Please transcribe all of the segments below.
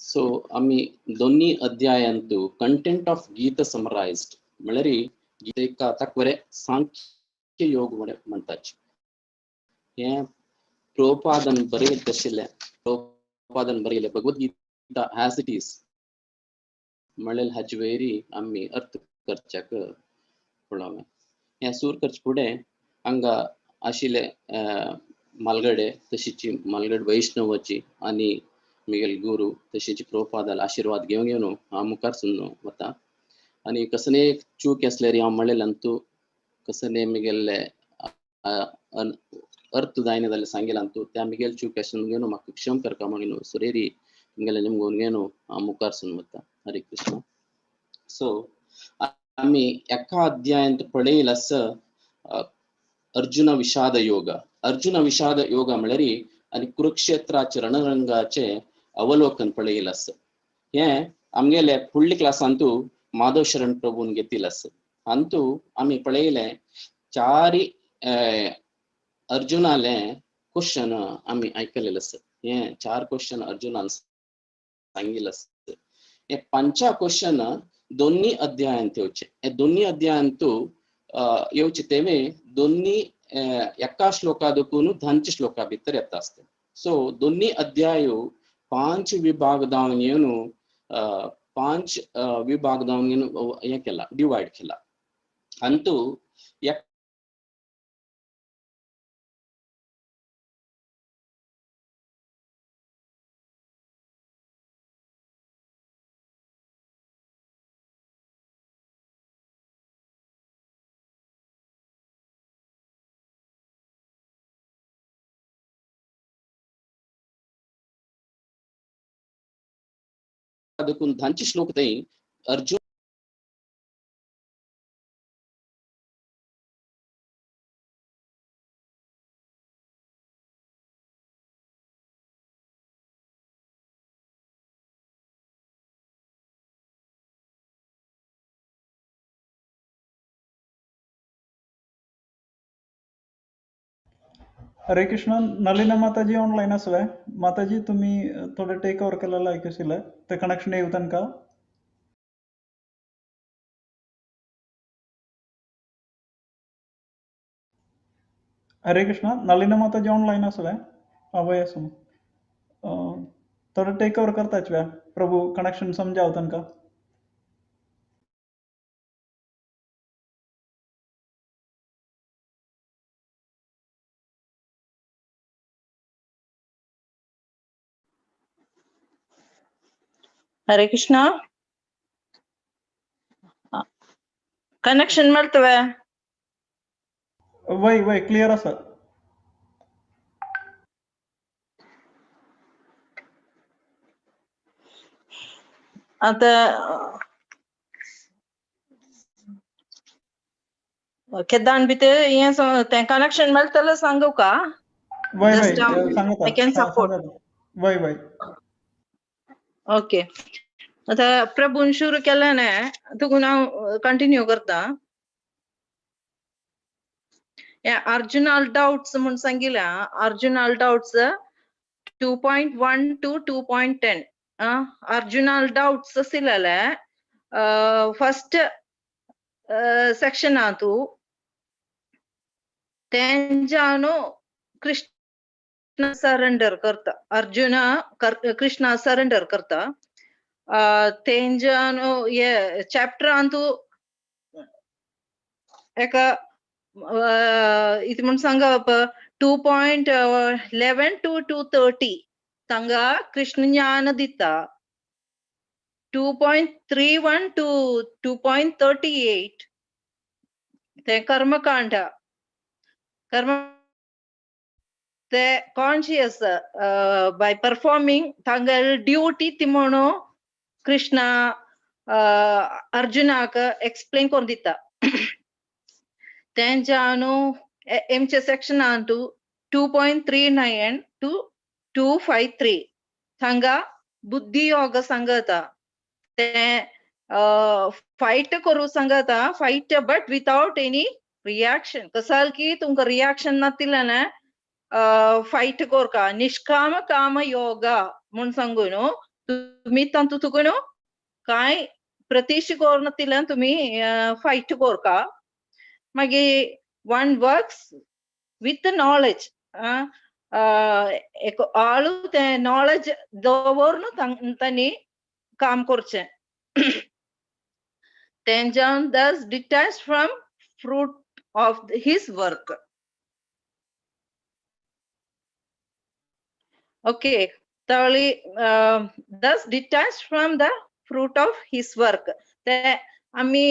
So आमी दोन्ही अध्यायांतु content of Gita समरायज्ड म्हळ्यार गीतेक ताका बरें सांख्य योग म्हणटाचे. हें प्रभुपादान बरयलें आशिल्लें, प्रभुपादान बरयलें भगवद्गीता एज it is म्हणलें हाजे वयरी आमी अर्थ करच्याक पळोवया. हें सूर करचे फुडें हांगा आशिल्ले मालगडे तशीची मालगड वैष्णवाची आनी मिगेल गुरू तशीची प्रभुपादाल आशिर्वाद घेवन घेवन हांव मुखार सरून वता. आनी कसले एक चूक आसल्यार हांव म्हणलें तूं कसले मिगेल्ले अर्थ जायना जाल्यार सांगिलां तूं त्या मिगेल चूक आसून घेवन म्हाका क्षम करका म्हणून सुरेरी तुमगेले निमगून घेवन हांव मुखार सरून वता. हरे कृष्ण. सो आमी एका अध्यायांत पळयल आसा अर्जुन विषाद योग. अर्जुन विषाद योग म्हळ्यार आनी कुरुक्षेत्राचे रणरंगाचे अवलोकन पळयल आसा. हें आमगेले फुडल्या क्लासांतू माधव शरण प्रभून घेतिल्लें आसा. हातूंत आमी पळयलें चारी अर्जुनाले क्वेश्चन आमी आयकलेलें आसा. हें चार क्वेश्चन अर्जुनान सांगिल्लें आसा. हे पंचा क्वेश्चन दोन्ही अध्यायांत येवचे. हे दोन्ही अध्यायांतू येवचे तेवे दोन्ही एका श्लोका देखून धांचे श्लोका भितर येता आसता. सो दोन्ही अध्याय पांच विभाग जावन येवन पांच विभाग जावन येवन हें केला, डिवायड केला. अंतू देखून धांचे श्लोक थंय अर्जुन हरे कृष्ण. नलिना माताजी ऑनलाईन आसले. माताजी तुम्ही थोडे टेक ओवर केलेलं ऐकूशिले ते कनेक्शन येऊ तांकां. हरे कृष्ण. नलिना माताजी ऑनलाईन आसले. आवय आसूं थोडे टेक ओवर करताच प्रभू कनेक्शन समजाव तांकां. हरे कृष्णा. कनेक्शन मेळतवे? वय वय क्लियर आसा. आता केदान भितर हें तें कनेक्शन मेळटलें सांगू का? वय वय सांगता. I can support. वय वय ओके. आता प्रभून सुरू केलें न्ही तुका हांव कंटिन्यू करता. अर्जुनाल डाउट्स म्हूण सांगिल्लें. अर्जुनाल डाउट्स 2.1 to 2.10. अर्जुनाल डाउट्स आशिल्ले फर्स्ट सेक्शनांतू तेंजानो कृष्ण सरेंडर करता. अर्जुना कृष्णा सरेंडर करता. तेंजानो हे चॅप्टरांतू एका इति म्हूण सांगप 2.11 to 2.30 तांगा कृष्ण ज्ञान दिता. 2.31 to 2.38 ते कर्मकांड कर्म ते कॉन्शियस बाय परफॉर्मिंग तांगेले ड्युटी ती म्हणून कृष्णा अर्जुनाक एक्सप्लेन करून दिता. तेंच्यानु एमच्या सेक्शनांतू 2.39 to 2.53 थांगा बुद्धियोग सांगता. ते फायट करू सांगता, fight but without any reaction. Kasal की तुमकां रिॲक्शन नातिल्ल्यान फायट करका. निष्काम काम योगा म्हूण सांगू न्हू. तुम्ही तांतू तुकून काय प्रतिश कोरनतिल्यान तुम्ही फायट कोरका. मागीर वन वर्क्स विथ नॉलेज, आळू ते नॉलेज दवरून तांणी काम करचें. तेंजावन thus detach from fruit of his work. Okay, तळी thus detach from the fruit of his work. ते आमी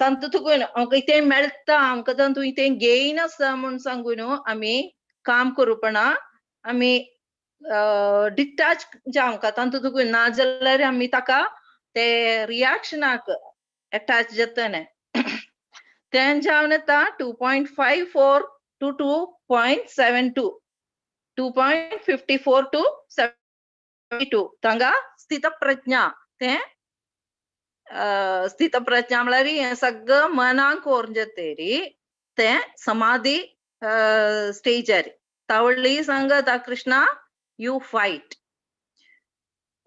तांतू तुकून आमकां इतें मेळटा, आमकां तांतू इतें गेन आसा म्हूण सांगून आमी काम करूपणा आमी डिटॅच जावंका तांतू तुकून, ना जाल्यार आमी ताका ते रिएक्शनाक अटॅच जातले. तें जावन येता 2.54 to 2.72, 2.54 to 72. तांगा स्थितप्रज्ञा, ते स्थितप्रज्ञा म्हळ्यार हें सगळं मनाक व्हरून जातरी ते समाधी स्टेजार. तावळी सांगता कृष्णा you fight.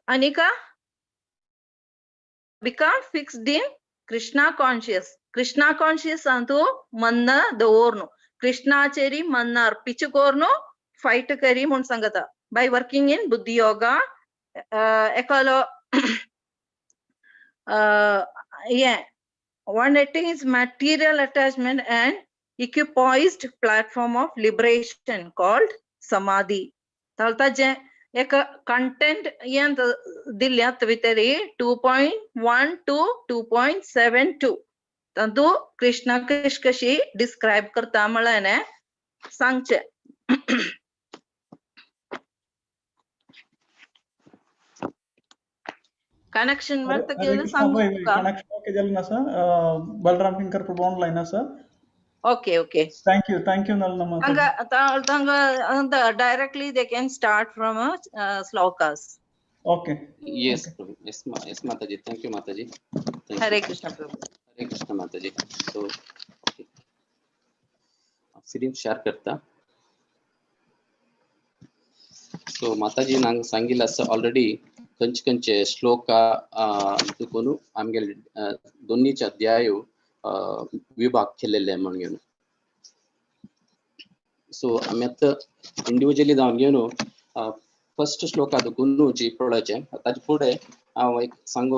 आनीक become fixed in Krishna conscious. Krishna conscious అంటూ మన్న దోర్ను కృష్ణాచేరి మన్న అర్పించుకోర్ను ఫైట్ కరి మున్ సంగత బై వర్కింగ్ ఇన్ బుద్ధి yoga. ఎకలో one attains material attachment and equipoised platform of liberation called samadhi. तालता जे एक कंटेंट यें दिल्यात भितरी 2.1 to 2.72 तांतू कृष्णा कशी डिस्क्रायब करता म्हळ्यार सांगचे. कनेक्शन केलं सांगू का? कनेक्शन ओके जालें ना सर? बलराम किंकर प्रभु ऑनलाइन आसा. Okay, okay. Thank you, thank you, Nalina Mataji. Directly they can start from slokas. Okay. Yes, okay. Prabhu. Yes, yes, Mataji. Thank you, Mataji. Thank Hare you. Krishna, Prabhu. Hare Krishna, Mataji. So, okay. Screen share करता. So, Mataji नांग सांगिल्लें आसा already खंयचे खंयचे श्लोका देखून आमगेले दोन्हीचे अध्याय विभाग केलेले म्हणून घेवन. सो आमी आतां इंडिविज्युअली जावन घेवन फर्स्ट श्लोका देखून जी पळोवचें. ताजे फुडें हांव एक सांगू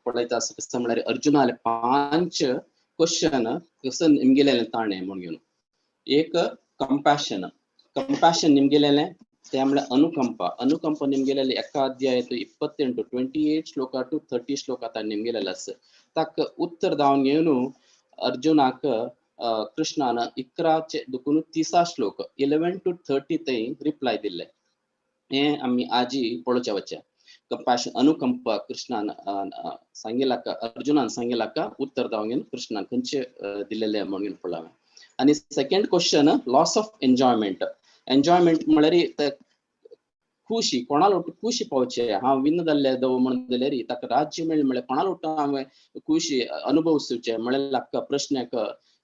पळयता आसा कसो म्हळ्यार अर्जुनाले 5 क्वेश्चन कसो निमगेलेलें ताणें म्हणून घेवन. एक कंपॅशन, कंपॅशन निमगेलेलें ते म्हळ्यार अनुकंपा. अनुकंप निमगेलेले एका अध्याय 28 28 श्लोका टू 30 श्लोका ताणें निमगेलेलें आसा. ताका उत्तर दावन घेवन अर्जुनाक कृष्णान 11 देखून 30 श्लोक 11 to 30 थंय रिप्लाय दिल्ले. हें आमी आजी पळोवचें वचचें. कंपॅशन अनुकंपा कृष्णान सांगिल्ला, अर्जुनान सांगिल्ला उत्तर दावन घेवन कृष्णान खंयचे दिल्लेले म्हणून पळोवया. आनी second question loss of enjoyment. Enjoyment म्हळ्यार खुशी, कोणाला ಒಟ್ಟು ಖುಷಿ ಪಾವಚೆ ಹಾಂ ವಿನ್ನದಲ್ಲೇ ದವು म्हणದल्यार ताका राज्य मेळ्ळें म्हळ्यार कोणाला ಒಟ್ಟು हांवें खुशी अनुभवसुचें म्हळ्यार प्रश्नाक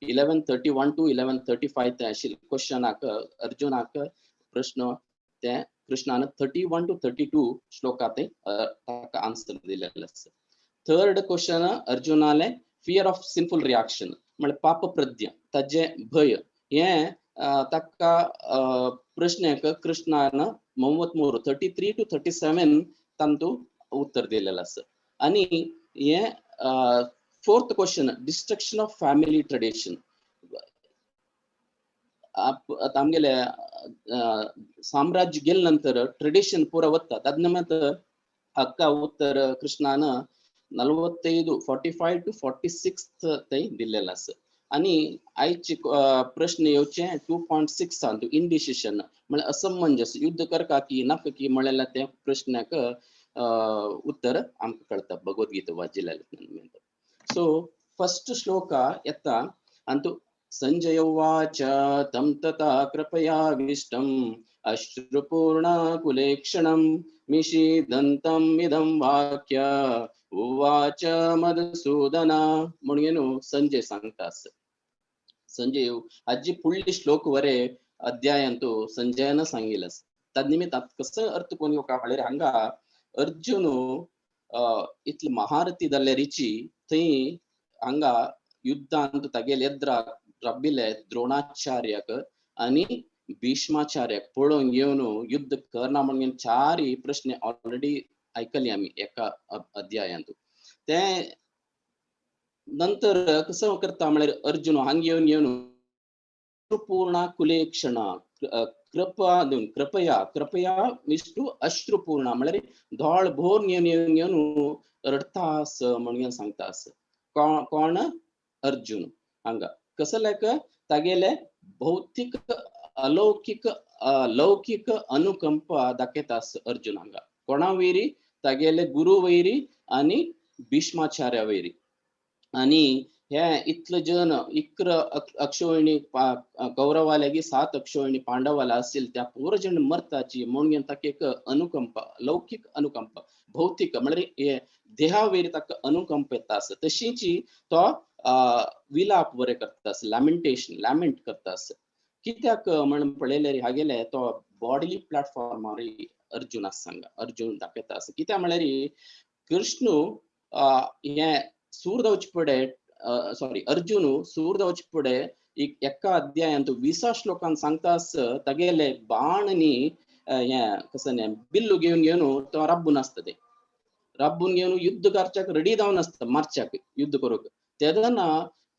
11:31 to 11:35 ते आशिल्ले क्वेश्चनाक अर्जुनाक प्रश्न ते कृष्णान 31 to 32 श्लोकात ताका आन्सर दिलेलें आसा. थर्ड क्वेश्चन अर्जुनाले फियर ऑफ सिनफुल रिएक्शन म्हळ्यार पाप प्रज्ञा ताजें भंय हें ताका प्रश्नाक कृष्णान 33 33 to 37 तांतू उत्तर दिलेलें आसा. आनी हें fourth question destruction of family tradition. आमगेले साम्राज्य गेले नंतर ट्रेडिशन पुरा वता ताजे निमित्त हाका उत्तर कृष्णान 45 45 to 46 थंय दिल्लेलें आसा. आनी आयचे प्रश्न येवचे 2.6 आहा इनडिसिशन म्हळ्यार असमंजस, युद्ध करका की नाका की म्हळ्यार त्या प्रश्नाक उत्तर आमकां कळटा भगवद्गीता वाचिल्ल्या. सो फर्स्ट श्लोका येता आनी तो संजय उवाच तं तथा कृपयाविष्टम् अश्रुपूर्णाकुलेक्षणं मिषीदन्तम् इदं वाक्य उवाच मधुसूदना म्हणून न्हू संजय सांगता. संजय आजी फुडली श्लोक वरे अध्यायांतू संजयान सांगिल्लें आसा. तद निमित्त कसो अर्थ कोण येवका म्हळ्यार हांगा अर्जुन इतले महारथी जाल्ले रिची थंय हांगा युद्धांत तागेले येद्राक राबिल्ले द्रोणाचार्याक आनी भीष्माचार्याक पळोवन येवन युद्ध करना म्हणून चारय प्रश्न ऑलरेडी आयकली आमी एका अध्यायांत. ते नंतर कसो करता म्हळ्यार अर्जुन हांगा येवन येवन पूर्ण कुलेक्षण कृपा दिवन कृपया कृपया विष्णु अश्रुपूर्ण म्हळ्यार दोळ भोर येवन येवन येवन रडता आस म्हणून सांगता आस. कोण अर्जुन हांगा कसो लायक तागेले भौतीक अलौकीक लौकीक अनुकंपा दाखयता आस अर्जुन हांगा. कोणा वयरी तागेले गुरू वयरी आनी भीष्माचार्या वयरी. आनी हे इतले जन 11 अक्षोहिणी कौरवाले 7 अक्षोहिणी पांडवाला असेल त्या पूर जण मरताची म्हणून ताका एक अनुकंपा लौकीक अनुकंपा भौतीक म्हळ्यार देहा वयर ताका अनुकंप येता आसा. तशीची तो विलाप बरें करता आसा, लॅमेंटेशन लॅमेंट करता आसा. कित्याक म्हणून पळयल्यार हागेले तो बॉडीली प्लॅटफॉर्मार अर्जुन आसा हांगा अर्जुन दाखयता आसा. कित्याक म्हळ्यार कृष्ण हे सूर जावचे फुडें सॉरी अर्जुन सूर जावचे फुडें एका अध्यायांत 20 श्लोकान सांगता आस तागेले बाण न्ही हें कसं न्ही बिल्लू घेवन घेवन तो राबून आसता ते राबून घेवन युद्ध करच्याक रेडी जावन आसता मारच्याक युद्ध करूंक. तेन्ना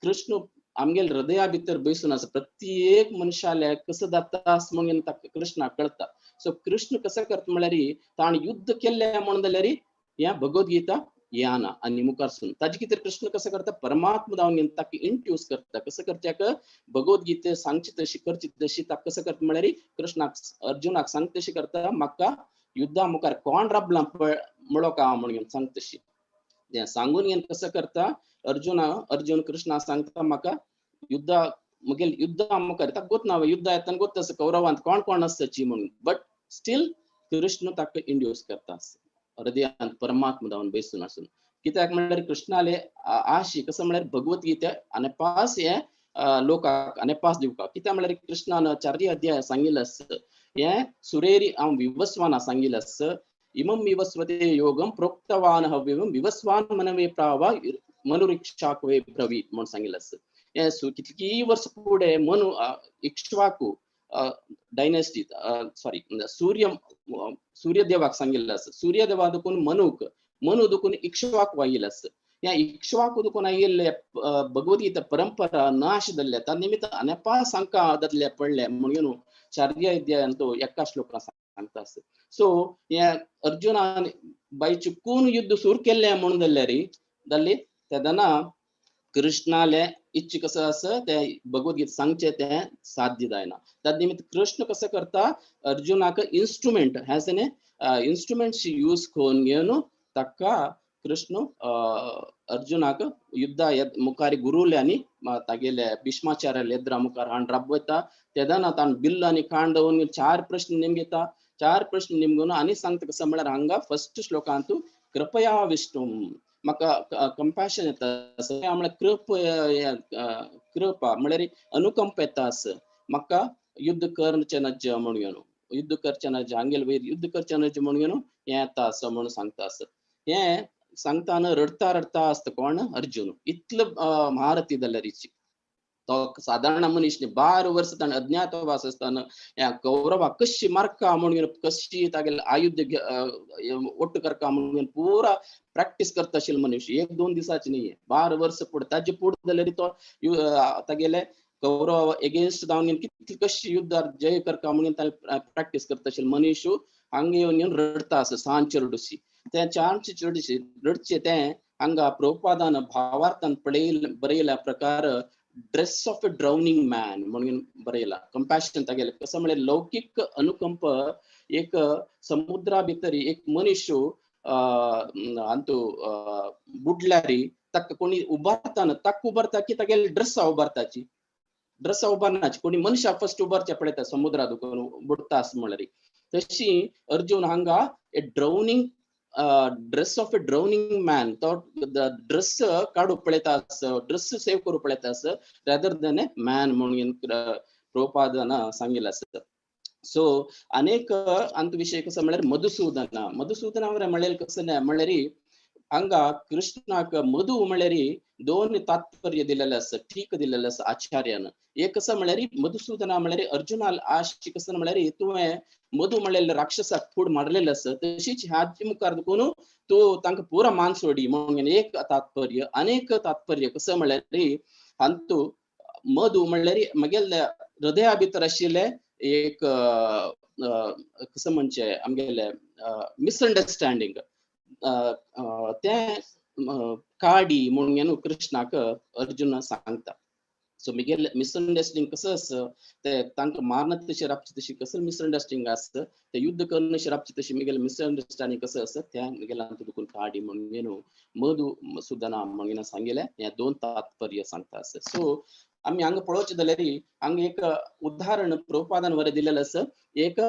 कृष्ण आमगेले हृदया भितर बसून आसा प्रत्येक मनशाले कसो जाता आस म्हणून ताका कृष्णाक कळटा. सो कृष्ण कसो करता म्हळ्यार ताणें युद्ध केल्लें म्हणून जाल्यार हें भगवद्गीता याना आनी मुखारसून ताजे कितें कृष्ण कसो करता परमात्मा जावन घेवन ताका इंट्यूस करता. कसो करच्याक भगवद्गीते सांगची तशी करची तशी ताका कसो करता म्हळ्यार कृष्णाक अर्जुनाक सांग तशी करता म्हाका युद्धा मुखार कोण राबला म्हणो का म्हणून सांग तशी तें सांगून घेवन कसो करता अर्जुना अर्जुन कृष्णा सांगता म्हाका युद्धा मुगेल युद्धा मुखार ताका गोत ना युद्ध येतना गोत आसा कौरवांत कोण कोण आसची म्हणून बट स्टील कृष्ण ताका इंड्यूस करता हृदयांत परमात्मा जावन बसून आसून. कित्याक म्हळ्यार कृष्णाले आशी कसो म्हळ्यार भगवद्गीता आनी पास हे लोकाक आनी पास दिवपाक. कित्याक म्हळ्यार कृष्णान 4 अध्याय सांगिल्लें आसा हें सुरेरी हांव विवस्वाना सांगिल्लें आसा इमं विवस्वते योगम प्रोक्तवान हव्यम विवस्वान मनवे प्रावा मनुरिक्षाकवे ब्रवीत म्हणून सांगिल्लें आसा. हें कितलीं वर्सां फुडें मनु इक्ष्वाकू डायनेस्टी सॉरी सूर्य सूर्यदेवाक सांगिल्लें आसा. सूर्यदेवा देखून मनूक मनु देखून इक्ष्वाकू आयिल्लें आसा. ह्या इक्ष्वाकू देखून आयिल्ले भगवद्गीता परंपरा नाश जाल्ल्या त्या निमित्त अनेपा सांका जातले पडले म्हणून 4 अध्यायांत एका श्लोकान सांगता आसा. सो हे अर्जुनान बाय चुकून युद्ध सुरू केल्लें म्हणून जाल्यार जाल्ली तेन्ना कृष्णाले इच्छा कसो आसा तें भगवद्गीता सांगचें तें साध्य जायना. त्या निमित्त कृष्ण कसो करता अर्जुनाक instrument has an instruments use करून घेवन ताका कृष्ण अर्जुनाक युद्धा मुखार गुरुले आनी तागेले भीष्माचार्याले येद्रा मुखार हाण राबयता. तेन्ना ताण बिल्ल आनी खांड दवरून 4 प्रश्न निमगेता. 4 प्रश्न निमगून आनी सांगता कसो म्हळ्यार हांगा फर्स्ट श्लोकांत कृपया विष्णु म्हाका कंपॅशन येता म्हळ्यार कृप कृपा म्हळ्यार अनुकंप येता आस म्हाका युद्ध करचें नज म्हणून घेवन युद्ध करचें नज हांगेल वयर युद्ध करचें नज म्हणून घेवन हें येता आसा म्हणून सांगता आसा. हें सांगताना रडता रडता आसता कोण अर्जुन इतलो महारथी जाल्यार तो साधारण मनीस न्ही 12 वर्सां ताणें अज्ञातवास आसतना ह्या कौरवाक कशी मारका म्हणून कशी तागेले आयुध ಒಟ್ಟು करका म्हणून पुरा प्रॅक्टीस करता आशिल्लो मनीस 1-2 दिसाची न्ही 12 वर्सां फुडें ताजे फुडें जाल्यार तो तागेले कौरव एगेन्स्ट जावन कितली कशी युद्धार जय करका म्हणून ताणें प्रॅक्टीस करता आशिल्लो मनीस हांगा येवन येवन रडता आसा सांज चेरडुशी तें चानचे चेरडुशी रडचें तें हांगा प्रभुपादान भावार्थान बरयल्या प्रकार dress of a drowning man म्हणून बरयला. कंपॅशन तागेलें कसो म्हळ्यार लौकीक अनुकंप एक समुद्रा भितर एक मनीस अंतू बुडल्यार ताका कोणी उबारता ना ताका उबारता की तागेले ड्रेसा उबारताची ड्रेसा उबारनाची कोणी मनशां फर्स्ट उबारचे पळयता समुद्रा दुखून बुडटा आस म्हळ्यार. तशी अर्जुन हांगा a drowning dress of a drowning man तो ड्रेस काडूंक पळयता आस ड्रेस सेव करूंक पळयता आस रेदर दॅन ए मॅन म्हणून प्रभुपादान सांगिल्लें आसा. सो अनेक अंत विषय कसं म्हळ्यार मधुसूदन मधुसूदन ಅವರ ಮಳೆಯಲ್ಲಿ कसं म्हळ्यार हांगा कृष्णाक मधु म्हळ्यार दोन तात्पर्य दिलेले आसा, ठीक दिलेले आसा आचार्यान. एक कसं म्हळ्यार मधुसूदना म्हळ्यार अर्जुनाल आशी कसं म्हळ्यार तुवें मधु म्हळ्यार राक्षसाक फूड मारलेले आसा, तशीच ह्याचे मुखार देखून तूं तांकां पुरा मान सोडी म्हणून एक तात्पर्य. अनेक तात्पर्य कसं म्हळ्यार हांतू मधु म्हळ्यार म्हगेल्या हृदया भितर आशिल्ले एक कसं म्हणचे आमगेले मिसअंडरस्टँडींग तें काडी म्हणून न्हू कृष्णाक अर्जुन सांगता. सो मिगेले मिसअंडरस्टँडींग कसं आसा ते तांकां मारना तशी राबची तशी कसं मिसअंडरस्टँडींग आसता, ते युद्ध करून राबची तशी मिगेले मिसअंडरस्टँडींग कसं आसा त्या मिगेल्या दुखून काडी म्हणून न्हू मधु सुदना म्हणून सांगिल्लें. हे दोन तात्पर्य सांगता आसा. सो आमी हांगा पळोवचें जाल्यार हांगा एक उदाहरण प्रभुपादान बरें दिलेलें आसा. एक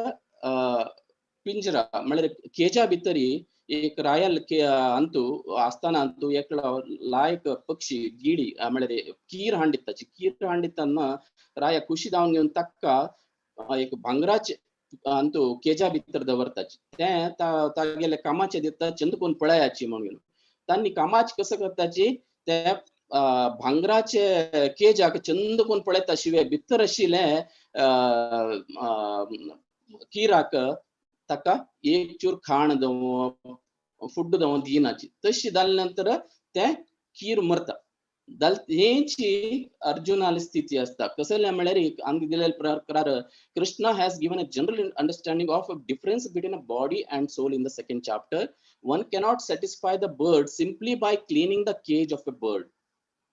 पिंजरा म्हळ्यार केजा भितरी एक रायल अंतू आसताना अंतू एकलो लायक पक्षी गिडी म्हळ्यार कीर हांडिताची कीर हांडिताना राया खुशी जावन घेवन ताका एक भांगराचे अंतू केजा भितर दवरताची, तें तागेले कामाचे दिता चंदकोन पळयाची म्हणून. तांणी कामाचे कसं करताची ते भांगराचे केजाक चंद कोण पळयता शिवे भितर आशिल्ले किराक ताका एक चूर खाण दवप फुड दवप दिनाची. तशी जाले नंतर तें कीर मरता. हेची अर्जुनाली स्थिती आसता. कसले म्हळ्यार हांगा दिलेले प्रकार Krishna has given a general understanding of a difference between a body and soul in the second chapter. One cannot satisfy the bird simply by cleaning the cage of a bird.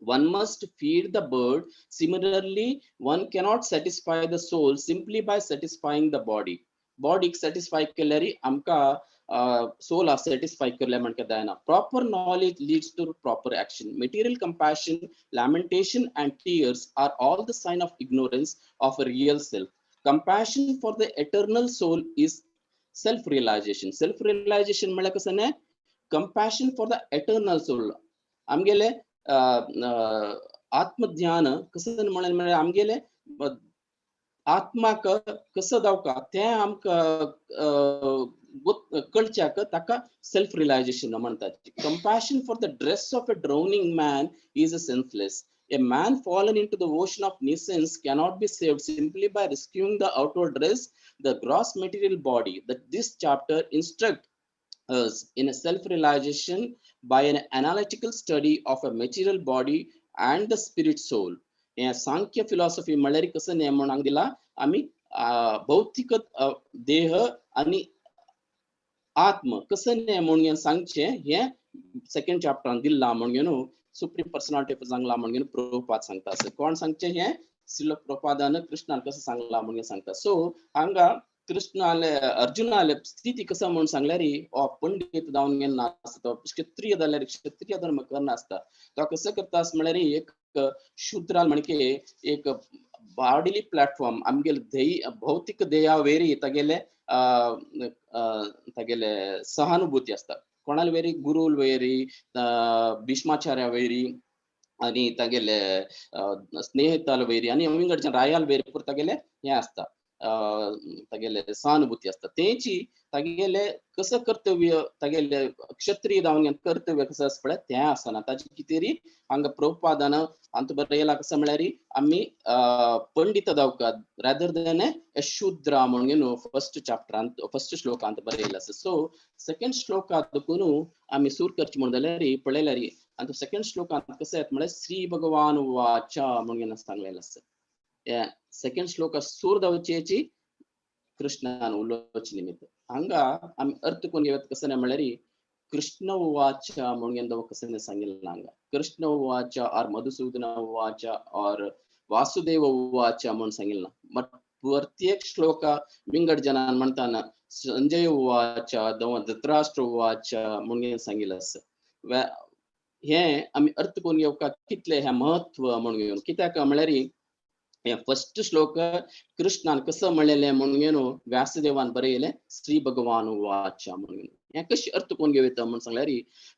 One must feed the bird. Similarly, one cannot satisfy the soul simply by satisfying the body. Body satisfy केल्यारी आमकां soul satisfy केल्या म्हणका जायना. Proper knowledge leads to proper action. Material compassion, lamentation and tears are all the sign of ignorance of a real self. Compassion for the eternal soul is self-realization. Self-realization म्हळ्यार कसं न्ही, compassion for the eternal soul. आमगेले आत्मज्ञान कसं म्हळ्यार आमगेले आत्माक कसं जावका तें आमकां कळच्याक ताका सेल्फ रियलायझेशन म्हणतात. Compassion for the dress of a drowning man is a senseless. A man fallen into the ocean of nescience cannot be saved simply by rescuing the outward dress, the gross material body. That this chapter instruct us in a self-realization by an analytical study of a material body and the spirit soul. हे सांख्य philosophy म्हळ्यार कसं न्ही म्हणून हांगा दिला आमी भौतिक देह आनी आत्म कसं न्ही म्हणून सांगचें हें सेकंड चॅप्टरान दिल्लां म्हणून न्हू सुप्रीम पर्सनालिटी सांगला म्हणून प्रभुपाद सांगता आसा. कोण सांगचें हें श्रील प्रभुपादान कृष्णान कसं सांगलां म्हणून सांगता. सो हांगा कृष्णाले अर्जुनाले स्थिती कसं म्हणून सांगल्यार हो पंडित जावन गेल्लो आसता, तो क्षत्रिय जाल्यार क्षत्रिय धर्म करनासता, तो कसं करता म्हळ्यार एक शूद्राल म्हणके एक बॉडीली प्लॅटफॉर्म आमगेले ध्येय भौतिक ध्येया वेरी तागेले तागेले सहानुभूती आसता. कोणाले वेरी गुरुल वेरी भीष्माचार्या वेरी आनी तागेले स्नेहिताल वेरी आनी विंगडच्यान रायाल वेरी पुरो तागेले हें आसता तागेले सहानुभूती आसता. तेंची तागेले कसं कर्तव्य तागेले क्षत्रिय जावन कर्तव्य कसं आसा पळय तें आसना. ताचे कितें हांगा प्रभुपादान हांतू बरयला कसं म्हळ्यार आमी पंडित जावका रादर दॅन ए शूद्रा म्हणून न्हू फर्स्ट चॅप्टरांत फर्स्ट श्लोकांत बरयला आसा. सो सेकंड श्लोकांत देखून आमी सूर करची म्हणून जाल्यार पळयल्यार आनी सेकंड श्लोकांत कसं येता म्हळ्यार श्री भगवान वाचा म्हणून सांगलेलें आसा. सेकंड श्लोक सूर जावची कृष्णान उलोवचे निमित्त हांगा आमी अर्थ कोण घेवत कसं न्ही म्हळ्यार कृष्ण उवाच म्हणून कसं सांगितलं हांगा कृष्ण उवाच ऑर मधुसूदन उवाच ऑर वासुदेव उवाच म्हणून सांगितलं. बट प्रत्येक श्लोक विंगड जनान म्हणताना संजय उवाच धृतराष्ट्र उवाच म्हणून सांगितलं आसा. हे आमी अर्थ कोण घेवका कितले हे महत्व म्हणून घेवन कित्याक म्हळ्यार हे फर्स्ट श्लोक कृष्णान कसं म्हणलेलें म्हणून न्हू व्यासदेवान बरयलें श्री भगवान उवाच म्हणून. हें कशें अर्थ कोण घेवता म्हणून सांगल्यार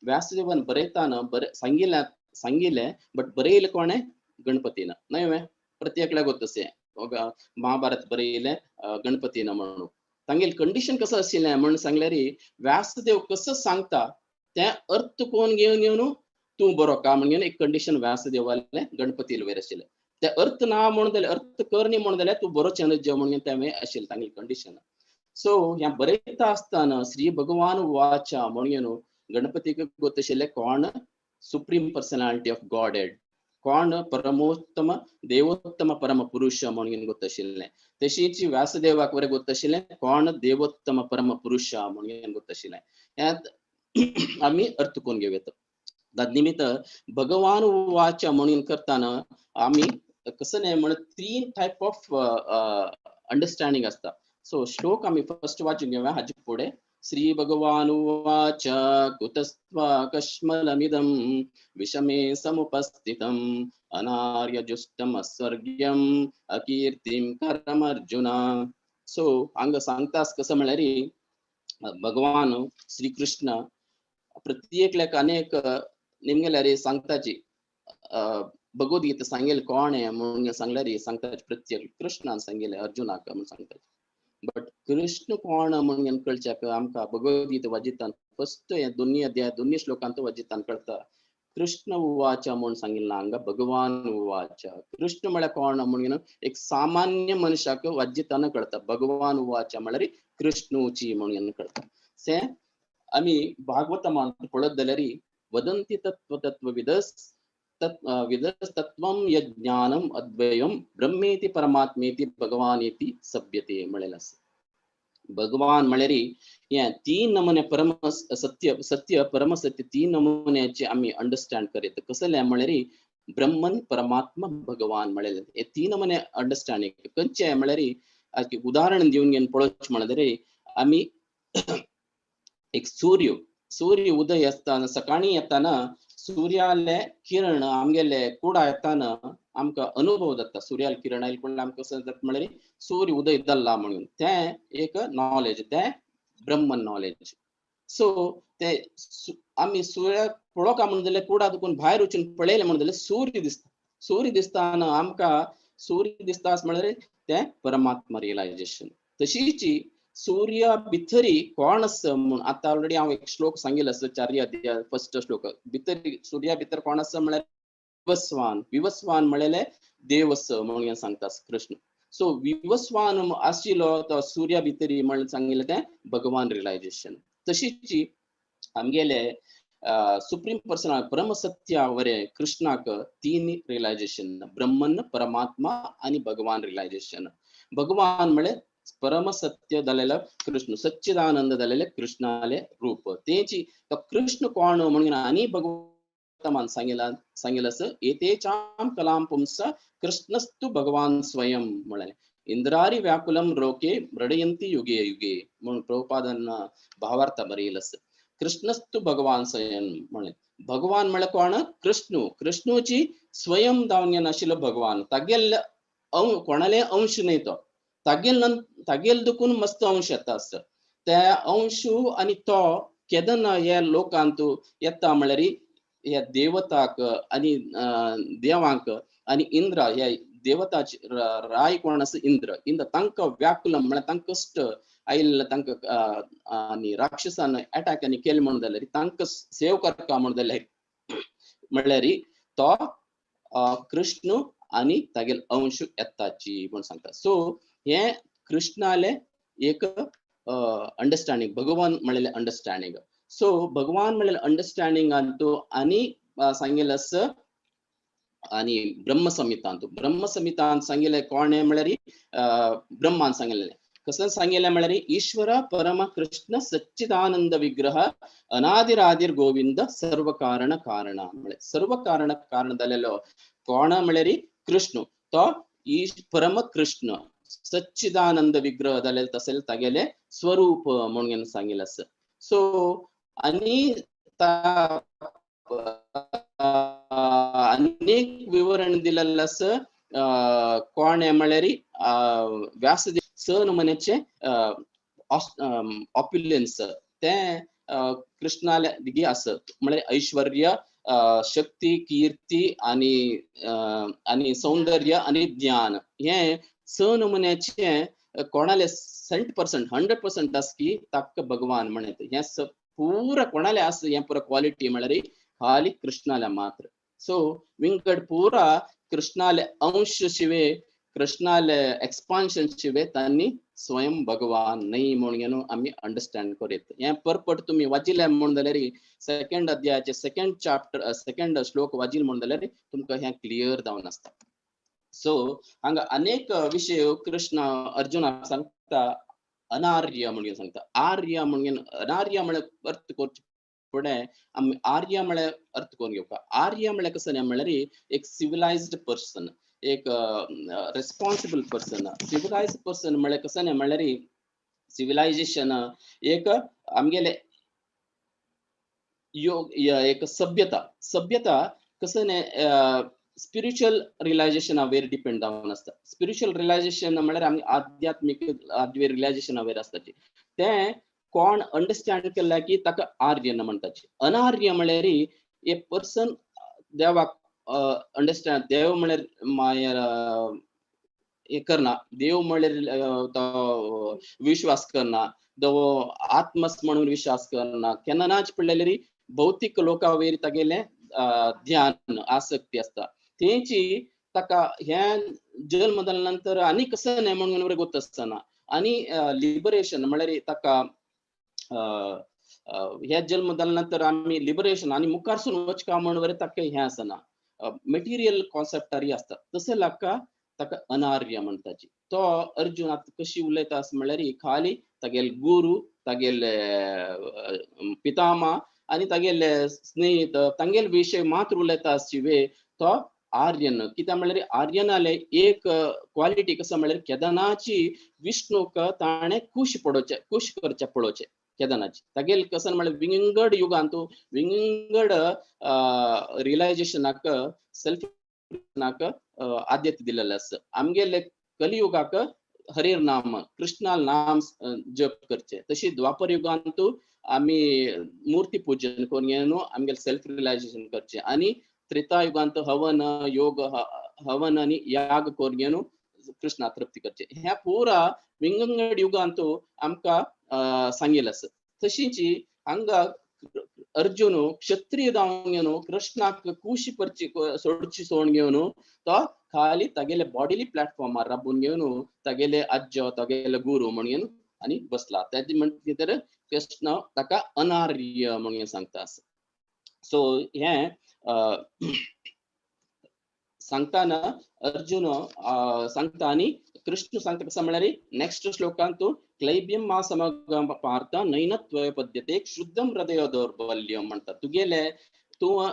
व्यासदेवान बरयताना बरे सांगिल्लें सांगिल्लें बट बरयलें कोणें गणपतीन न्हय वे प्रत्येकल्याक तशें. महाभारत बरयलें गणपतीन म्हणून. तांगेले कंडिशन कसो आशिल्लें म्हणून सांगल्यार व्यासदेव कसो सांगता तें अर्थ कोण घेवन येवन तूं बरो का म्हणून एक कंडिशन व्यासदेवाले गणपती वयर आशिल्लें. ते अर्थ ना म्हणून जाल्यार अर्थ कर न्ही म्हणून जाल्यार तूं बरो चेनच जेव म्हणून तें आशिल्लें तांगेली कंडिशन. सो ह्या बरयता आसतना श्री भगवान वाचा म्हणून गणपतीक गोत आशिल्लें कोण supreme personality of Godhead, कोण परमोत्तम देवोत्तम परम पुरुष म्हणून गोत आशिल्लें. तशीच व्यासदेवाक बरें गोत आशिल्लें कोण देवोत्तम परम पुरुष म्हणून गोत आशिल्लें. ह्यात आमी अर्थ करून घेवया. तद निमित्त भगवान वाचा म्हणून करताना आमी कसं न्हय म्हणून तीन टायप ऑफ अंडरस्टँडिंग आसता. सो श्लोक आमी फर्स्ट वाचून घेवया हाजे फुडें. श्री भगवान उवाच कुतस्त्वा कश्मलमिदं विषमे समुपस्थितम् अनार्यजुष्टम अस्वर्ग्यम अकीर्तिं करमर्जुन. सो हांगा सांगतास कसं म्हळ्यार भगवान श्री कृष्ण प्रत्येकल्याक अनेक निमगेल्यार सांगताची भगवद्गीता सांगेल कोण आहे म्हणून सांगल्यार सांगताची प्रत्येक कृष्णान सांगेले अर्जुनाक म्हणून सांगताची. बट कृष्ण कोण म्हणून कळच्याक आमकां भगवद्गीता वाजितान फर्स्ट हे दोन्ही अध्याय दोन्ही श्लोकांत वाजितान कळता कृष्ण उवाच म्हणून सांगिल्लें हांगा भगवान उवाच. कृष्ण म्हळ्यार कोण म्हणून एक सामान्य मनशाक वाजितान कळता भगवान उवाच म्हळ्यार कृष्णूची म्हणून कळता. से आमी भागवतमान पळयत जाल्यार वदंती तत्व तत्व विदस विदस तत्वं यज्ञानम अद्वयं ब्रह्मेति परमात्मेति भगवानेति सभ्यते म्हळेलें आसा. भगवान म्हळ्यार हे तीन नमुने परम सत्य सत्य परमसत्य तीन नमुन्याचे आमी अंडरस्टँड करीत. कसलें म्हळ्यार ब्रह्मन परमात्मा भगवान म्हळेलें हे तीन नमुने अंडरस्टँडिंग खंयचे म्हळ्यार उदाहरण दिवन घेवन पळोवचें म्हळ्यार आमी एक सूर्य सूर्य उदय आसतना सकाळीं येताना सूर्याले किरण आमगेले कुडा येताना आमकां अनुभव जाता. सूर्याले किरण आयले कुडा आमकां कसो जाता म्हळ्यार सूर्य उदय जाल्ला म्हणून तें एक नॉलेज, तें ब्रह्मन नॉलेज. सो ते आमी सूर्याक पळोवका म्हणून जाल्यार कुडा दुखून भायर वचून पळयलें म्हणून जाल्यार सूर्य दिसता. सूर्य दिसताना आमकां सूर्य दिसता म्हळ्यार तें परमात्मा रियलायजेशन. तशीच सूर्य भितरी कोण आसा म्हणून आतां ऑलरेडी हांव एक श्लोक सांगिल्लो आसा चारी अध्याय फर्स्ट श्लोक भितर सूर्या भितर कोण आसा म्हळ्यार विवस्वान. विवस्वान म्हळेले देव आसा म्हणून सांगता कृष्ण. सो विवस्वान आशिल्लो तो सूर्या भितरी म्हणून सांगिल्लें तें भगवान रियलायजेशन. तशीच आमगेले सुप्रीम पर्सन परमसत्या वरे कृष्णाक तीन रियलायजेशन ब्रह्मन परमात्मा आनी भगवान रियलायजेशन. भगवान म्हळ्यार परमसत्य जालेलो कृष्ण सच्चिदानंद जालेले कृष्णाले रूप. तेची तो कृष्ण कोण म्हणून आनी भगवतमान सांगिला सांगिल्लें आसा एतेचाम कलाम पुंस कृष्णस्तु भगवान स्वयं म्हळें. इंद्रारी व्याकुलम रोके मृडयंती युगे युगे म्हणून प्रभुपादान भावार्थ बरयलो आसा. कृष्णस्तु भगवान स्वयं म्हळें. भगवान म्हळ्यार कोण? कृष्णू. कृष्णूची स्वयं जावन आशिल्लो भगवान. तागेले कोणाले अंश न्हय तो तागेल तागेल दुखून मस्त अंश येता आसता. त्या अंशू आनी तो केदना ह्या लोकांत येता म्हळ्यार ह्या देवताक आनी देवांक आनी इंद्रा ह्या देवताची राय कोण आसा इंद्र. इंद्र तांकां व्याकुलम म्हळ्यार तांकां कश्ट आयिल्ले तांकां आनी राक्षसान एटॅक आनी केले म्हणून जाल्यार तांकां सेव करता म्हणून जाल्यार म्हळ्यार तो कृष्ण आनी तागेल अंश येताची म्हूण सांगता. सो हे कृष्णाले एक अंडरस्टँडिंग भगवान म्हणलेले अंडरस्टँडिंग. सो भगवान म्हणलेले अंडरस्टँडिंगांतू आनी सांगिल्लें आसा आनी ब्रह्मसंहितांतू ब्रह्मसंहितांत सांगिल्लें कोण म्हळ्यार ब्रह्मान सांगिल्लें. कसं सांगिल्लें म्हळ्यार ईश्वर परम कृष्ण सच्चिदानंद विग्रह अनादिरादिर गोविंद सर्व कारण कारण म्हळ्यार सर्व कारण कारण जालेलो कोण म्हळ्यार कृष्ण. तो परम कृष्ण सच्चिदानंद विग्रह जालेले तसेल तागेले स्वरूप म्हणून सांगिल्लें आसा. सो आनी अनेक विवरण दिलेलें आसा कोण म्हळ्यार व्यासदेव स नमुन्याचे ऑप्युलन्स तें कृष्णाले दिगी आसा म्हळ्यार ऐश्वर्य शक्ती कीर्ती आनी आनी सौंदर्य आनी ज्ञान हे स नमुन्याचे कोणाले 100% 100% आस की ताका भगवान म्हणत. हें पुरा कोणाले आस हें पुरा क्वालिटी म्हळ्यार खाली कृष्णाले मात्र. सो विंगड पुरा कृष्णाले अंश शिवे, कृष्णाले एक्सपान्शन शिवे तांणी स्वयं भगवान न्हय म्हणून आमी अंडरस्टँड करूं. हें परपट तुमी वाचिलें म्हूण जाल्यार सेकंड अध्यायाचे सेकंड चॅप्टर सेकंड श्लोक वाचिल म्हूण जाल्यार तुमकां हें क्लियर जावन आसता. सो हांगा अनेक विशय कृष्ण अर्जुनाक सांगता. अनार्य म्हणून सांगता. आर्य म्हणून अनार्य म्हळ्यार अर्थ करचे फुडें आमी आर्य म्हळ्यार अर्थ करून घेवपा. आर्य म्हळ्यार कसो न्ही म्हळ्यार एक सिविलायज्ड पर्सन, एक रेस्पॉन्सिबल पर्सन. सिविलायज्ड पर्सन म्हळ्यार कसो न्ही म्हळ्यार सिविलायजेशन एक आमगेले योग एक सभ्यता. सभ्यता कसो न्ही स्पिरिच्युअल रियलायजेशना वयर डिपेंड जावन आसता. स्पिरिच्युअल रियलायजेशन म्हळ्यार आमी आध्यात्मीक रियलायजेशना वयर आसताची. तें कोण अंडरस्टँड केल्या की ताका आर्यन म्हणटाची. अनार्य म्हळ्यार ए पर्सन देवाक अंडरस्टँड, देव म्हळ्यार मागीर हें करना, देव म्हळ्यार तो विश्वास करना, तो आत्मस म्हणून विश्वास करना, केन्ना नाच पडलेली भौतीक लोका वयर तागेलें ध्यान आसक्ती आसता. तेंची ताका हें जल्म जाल्या नंतर आनी कसो न्हय म्हणून गोत आसतना आनी लिबरेशन म्हळ्यार ताका हे जल्म जाल्या नंतर आमी लिबरेशन आनी मुखारसून वचका म्हण ताका हें आसना, मटेरियल कॉन्सेप्टारी आसता. तसो लाका ताका अनार्य म्हणटाची. तो अर्जुन आतां कशी उलयता आसा म्हळ्यार खाली तागेले गुरू, तागेले पितामा आनी तागेले स्नेहित तांगेले विशय मात्र उलयता शिवे तो आर्यन. कित्याक म्हळ्यार आर्यनाले एक क्वालिटी कसो म्हळ्यार केदनाची विष्णूक ताणें खूश पडोवचें, खूश करचें पळोवचें केदनाची. तागेले कसो म्हळ्यार विंगड युगांत विंगड रियलायजेशनाक सेल्फ आद्यता दिलेलें आसा. आमगेले कलियुगाक हरीर नाम कृष्णा नाम जप करचे. तशी द्वापर युगांत आमी मूर्ती पूजन करून घेवन आमगेले सेल्फ रियलायजेशन करचे आनी त्रेता युगांत हवन योग हवन आनी याग करून घेवन कृष्णा तृप्ती करचे. ह्या पुरा विंगड युगांत आमकां सांगिल्लें आसा. तशींच हांगा अर्जुन क्षत्रिय जावन घेवन कृष्णाक कुशी परची सोडची सोडून घेवन तो खाली तागेले बॉडीली प्लॅटफॉर्मार राबून घेवन तागेले आज्जो तागेले गुरू म्हणून आनी बसला. तेजे म्हणटा तर कृष्ण ताका अनार्य म्हणून सांगता आसा. सो हें सांगताना अर्जुन सांगता आनी कृष्ण सांगता कसं म्हळ्यार नेक्स्ट श्लोकांत क्लैब्यम मा समगम पार्थ नैनत्वय पद्यते शुद्धम हृदय दौर्बल्यम म्हणटा. तुगेले तूं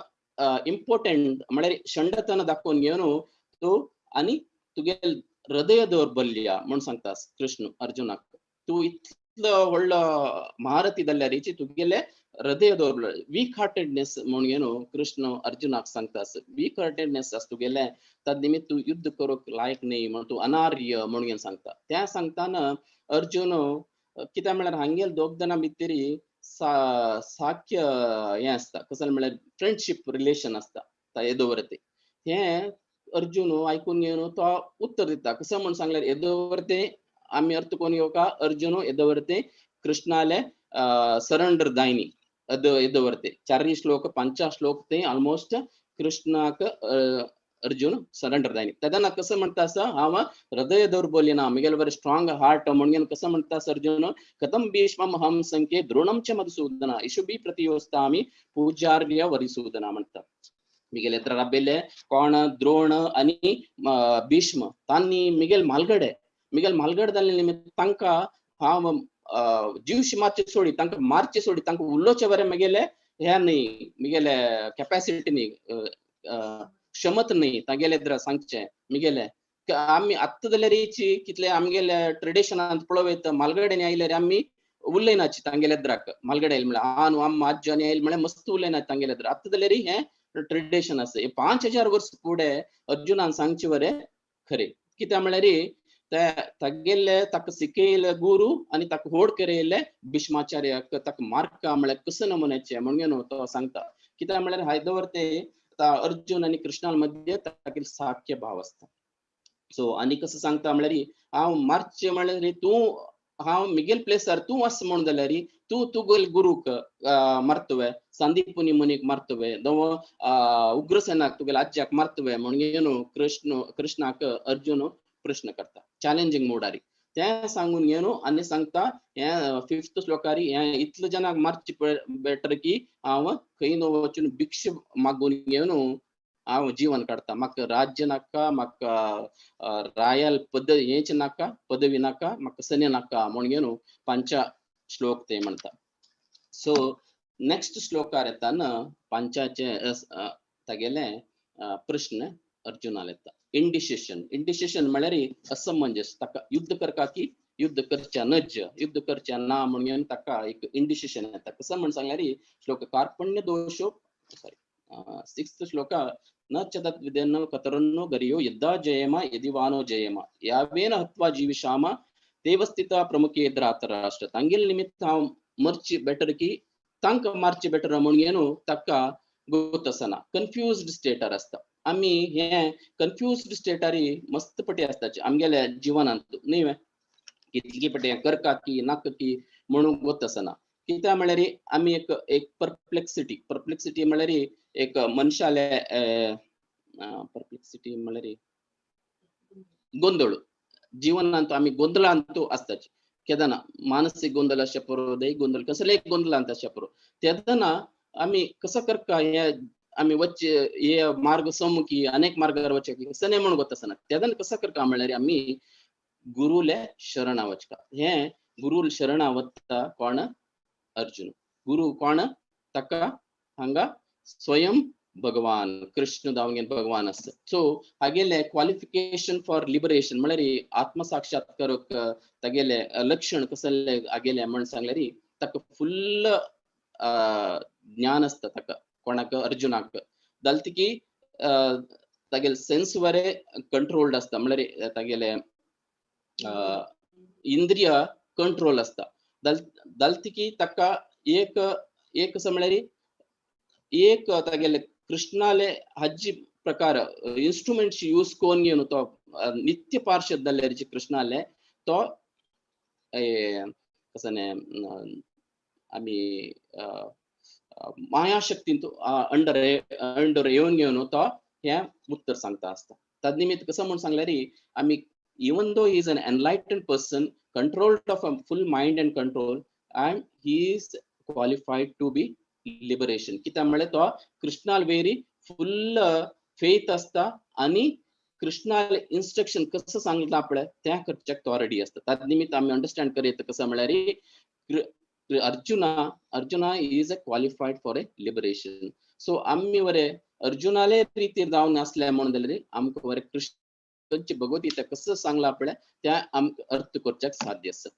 इम्पॉर्टंट म्हळ्यार षंडतन दाखोवन घेवन तूं आनी तुगेले हृदय दौर्बल्य म्हूण सांगता कृष्ण अर्जुनाक. तूं इतलो व्हडलो महारथी जाल्यार तुगेले हृदय दौर्बल्य वीक हार्टेडनेस म्हणून घेवन कृष्ण अर्जुनाक सांगता. वीक हार्टेडनेस आसा तुगेले तद निमित्त तूं युद्ध करूंक लायक न्ही म्हण तूं अनार्य म्हणून घेवन सांगता. तें सांगताना अर्जुन कित्याक म्हळ्यार हांगेल दोग जाणां भितर साख्य हें आसता, कसलें म्हळ्यार फ्रेंडशीप रिलेशन आसता येदो वरते. हें अर्जुन आयकून घेवन तो उत्तर दिता. कसो म्हण सांगल्यार येदो वरते आमी अर्थ कोण घेवका अर्जुन येदो वरते कृष्णाले सरंडर दायनी येदो वरते चारय श्लोक पंचा श्लोक ते ऑलमोस्ट कृष्णाक अर्जुन सरेंडर जायनी. तेन्ना कसं म्हणटा आसा हांव हृदय दौर्बल्य ना, म्हगेले बरें स्ट्रॉंग हार्ट म्हणून कसं म्हणटा आसा अर्जुन कथम भीष्मम हम संख्ये द्रोणम च मधुसूदना इशुबी प्रतियोस्तामी पूजार्य वरिसूदना म्हणटा. मिगेले तर राबिल्ले कोण द्रोण आनी भीष्म तांणी मिगेल मालगडे मिगेल मालगडे जाल्ले निमित्त तांकां हांव जीवशी मारचे सोडी तांकां मारचे सोडी तांकां उलोवचे बरें म्हगेले हें न्ही, मिगेले कॅपॅसिटी न्ही, क्षमत न्ही तागेले सांगचें मिगेले. आमी आत्तां जाल्यार येची कितले आमगेले ट्रेडिशनांत पळोवं मालगड्यांनी आयल्यार आमी उलयनाची तांगेले द्राक मालगडे आयले म्हळ्यार आन आम आज्जानी आयले म्हळ्यार मस्त उलयनात तांगेले द्राक. आत्तां जाल्यार हें ट्रेडिशन आसा. हे 5000 वर्स फुडें अर्जुनान सांगचें बरें खरें. कित्याक म्हळ्यार ते तागेले ताका शिकयले गुरू आनी ताका व्हड करयले भीष्माचार्याक ताका मार्का म्हळ्यार कसो नमुन्याचें म्हणून तो सांगता. कित्याक म्हळ्यार हायदवर ते अर्जुन आनी कृष्णा मध्ये तागेले साख्य भाव आसता. सो आनी कसो सांगता म्हळ्यार हांव मारचें म्हळ्यार तूं हांव मिगेल प्लेसार तूं वच म्हण जाल्यार तूं तुगेल गुरूक मारतवे, संदीपनी मुनीक मारतवे, दव उग्रसेनाक तुगेल आज्याक मारतवे म्हणून कृष्ण कृष्णाक अर्जुन प्रश्न करता चॅलेंजींग मोडारी. तें सांगून घेवन आनी सांगता हें फिफ्थ श्लोकारी हें इतले जनाक मारचे बेटर की हांव खंय न्हू वचून भिक्ष मागून घेवन हांव जीवन काडटा, म्हाका राज्य नाका, म्हाका रायल पदवी हेच नाका, पदवी नाका, म्हाका सन्य नाका म्हूण घेवन पांचा श्लोक ते म्हणटा. सो नेक्स्ट श्लोकार येताना पांचाचे तागेले प्रश्न अर्जुनाल येता. इंडिसिशन, इंडिसिशन म्हळ्यार असमंजस, ताका युद्ध करका की युद्ध करच्या नज, युद्ध करच्या ना म्हणून ताका एक इंडिसिशन येता. कसं म्हण सांगल्यार श्लोक कार्पण्य दोशो सॉरी सिक्स्थ श्लोक न च तद्विदेन कतरन्नो गरियो यद्दा जयेम यदि वानो जयेम यावेन हत्वा जीविशाम देवस्थिता प्रमुखे ध्रातराष्ट्र. तांगेले निमित्त हांव मरची बेटर की तांकां मारची बेटर म्हणून ताका गोत आसना, कन्फ्युज्ड स्टेटार आसता. आमी हे कन्फ्युज्ड स्टेटारी मस्त पटी आसताची आमगेल्या जिवनांत न्ही, कितली पटी करका की नाका की म्हणून गोत आसना. कित्याक म्हळ्यार आमी एक एक परप्लेक्सिटी, परप्लेक्सिटी म्हळ्यार एक मनशाले परप्लेक्सिटी म्हळ्यार गोंदळ, जीवनांत आमी गोंदळांत आसताची केदना, मानसीक गोंदळ आसचे पुरो, दैहिक गोंदळ, कसलेय गोंदळांत आसचे पुरो. तेदना आमी कसो करका हे आमी वच्चे हे मार्ग सम्मुखी अनेक मार्गार वच्चे कसं न्ही म्हणून गोत आसना. तेदना कसो करका म्हळ्यार आमी गुरुले शरणा वचका. हे गुरुल शरणा वता कोण? अर्जुन. गुरु कोण? ताका हांगा स्वयं भगवान कृष्ण दावंगेन भगवान आसता. सो हागेले क्वालिफिकेशन फॉर लिबरेशन म्हळ्यार आत्मसाक्षात्कार तागेले लक्षण कसले हागेले म्हण सांगल्यार ताका फुल्ल ज्ञान आसता ताका, कोणाक? अर्जुनाक. जालें की तागेले सेन्स बरे कंट्रोल्ड आसता, म्हळ्यार तागेले इंद्रिय कंट्रोल आसता. जालें की ताका एक एक कसं म्हळ्यार एक तागेले कृष्णाले हाजी प्रकार इन्स्ट्रुमेंट्स यूज करून घेवन तो नित्य पार्षद जाल्यार कृष्णाले तो कसं आमी मायाशक्तीन अंडर अंडर येवन घेवन तो हें उत्तर सांगता आसता. तद निमित्त कसं म्हूण सांगल्यार आमी even though he is an enlightened person, controlled of a full mind and control, and he is qualified to be liberation. कित्याक म्हळ्यार तो कृष्णाल वेरी फुल फेथ आसता आनी कृष्णाले इन्स्ट्रक्शन कसं सांगलां पळय त्या करच्याक तो रेडी आसता. तद निमित्त आमी अंडरस्टँड करयता कसं म्हळ्यार Arjuna is a qualified for a liberation. So आमी वरे अर्जुनाले रितीर जावन आसले म्हणून जाल्यार आमकां वरे कृष्ण भगवद्गीता कसं सांगलां पळय त्या आमकां अर्थ करच्याक साध्य आसा.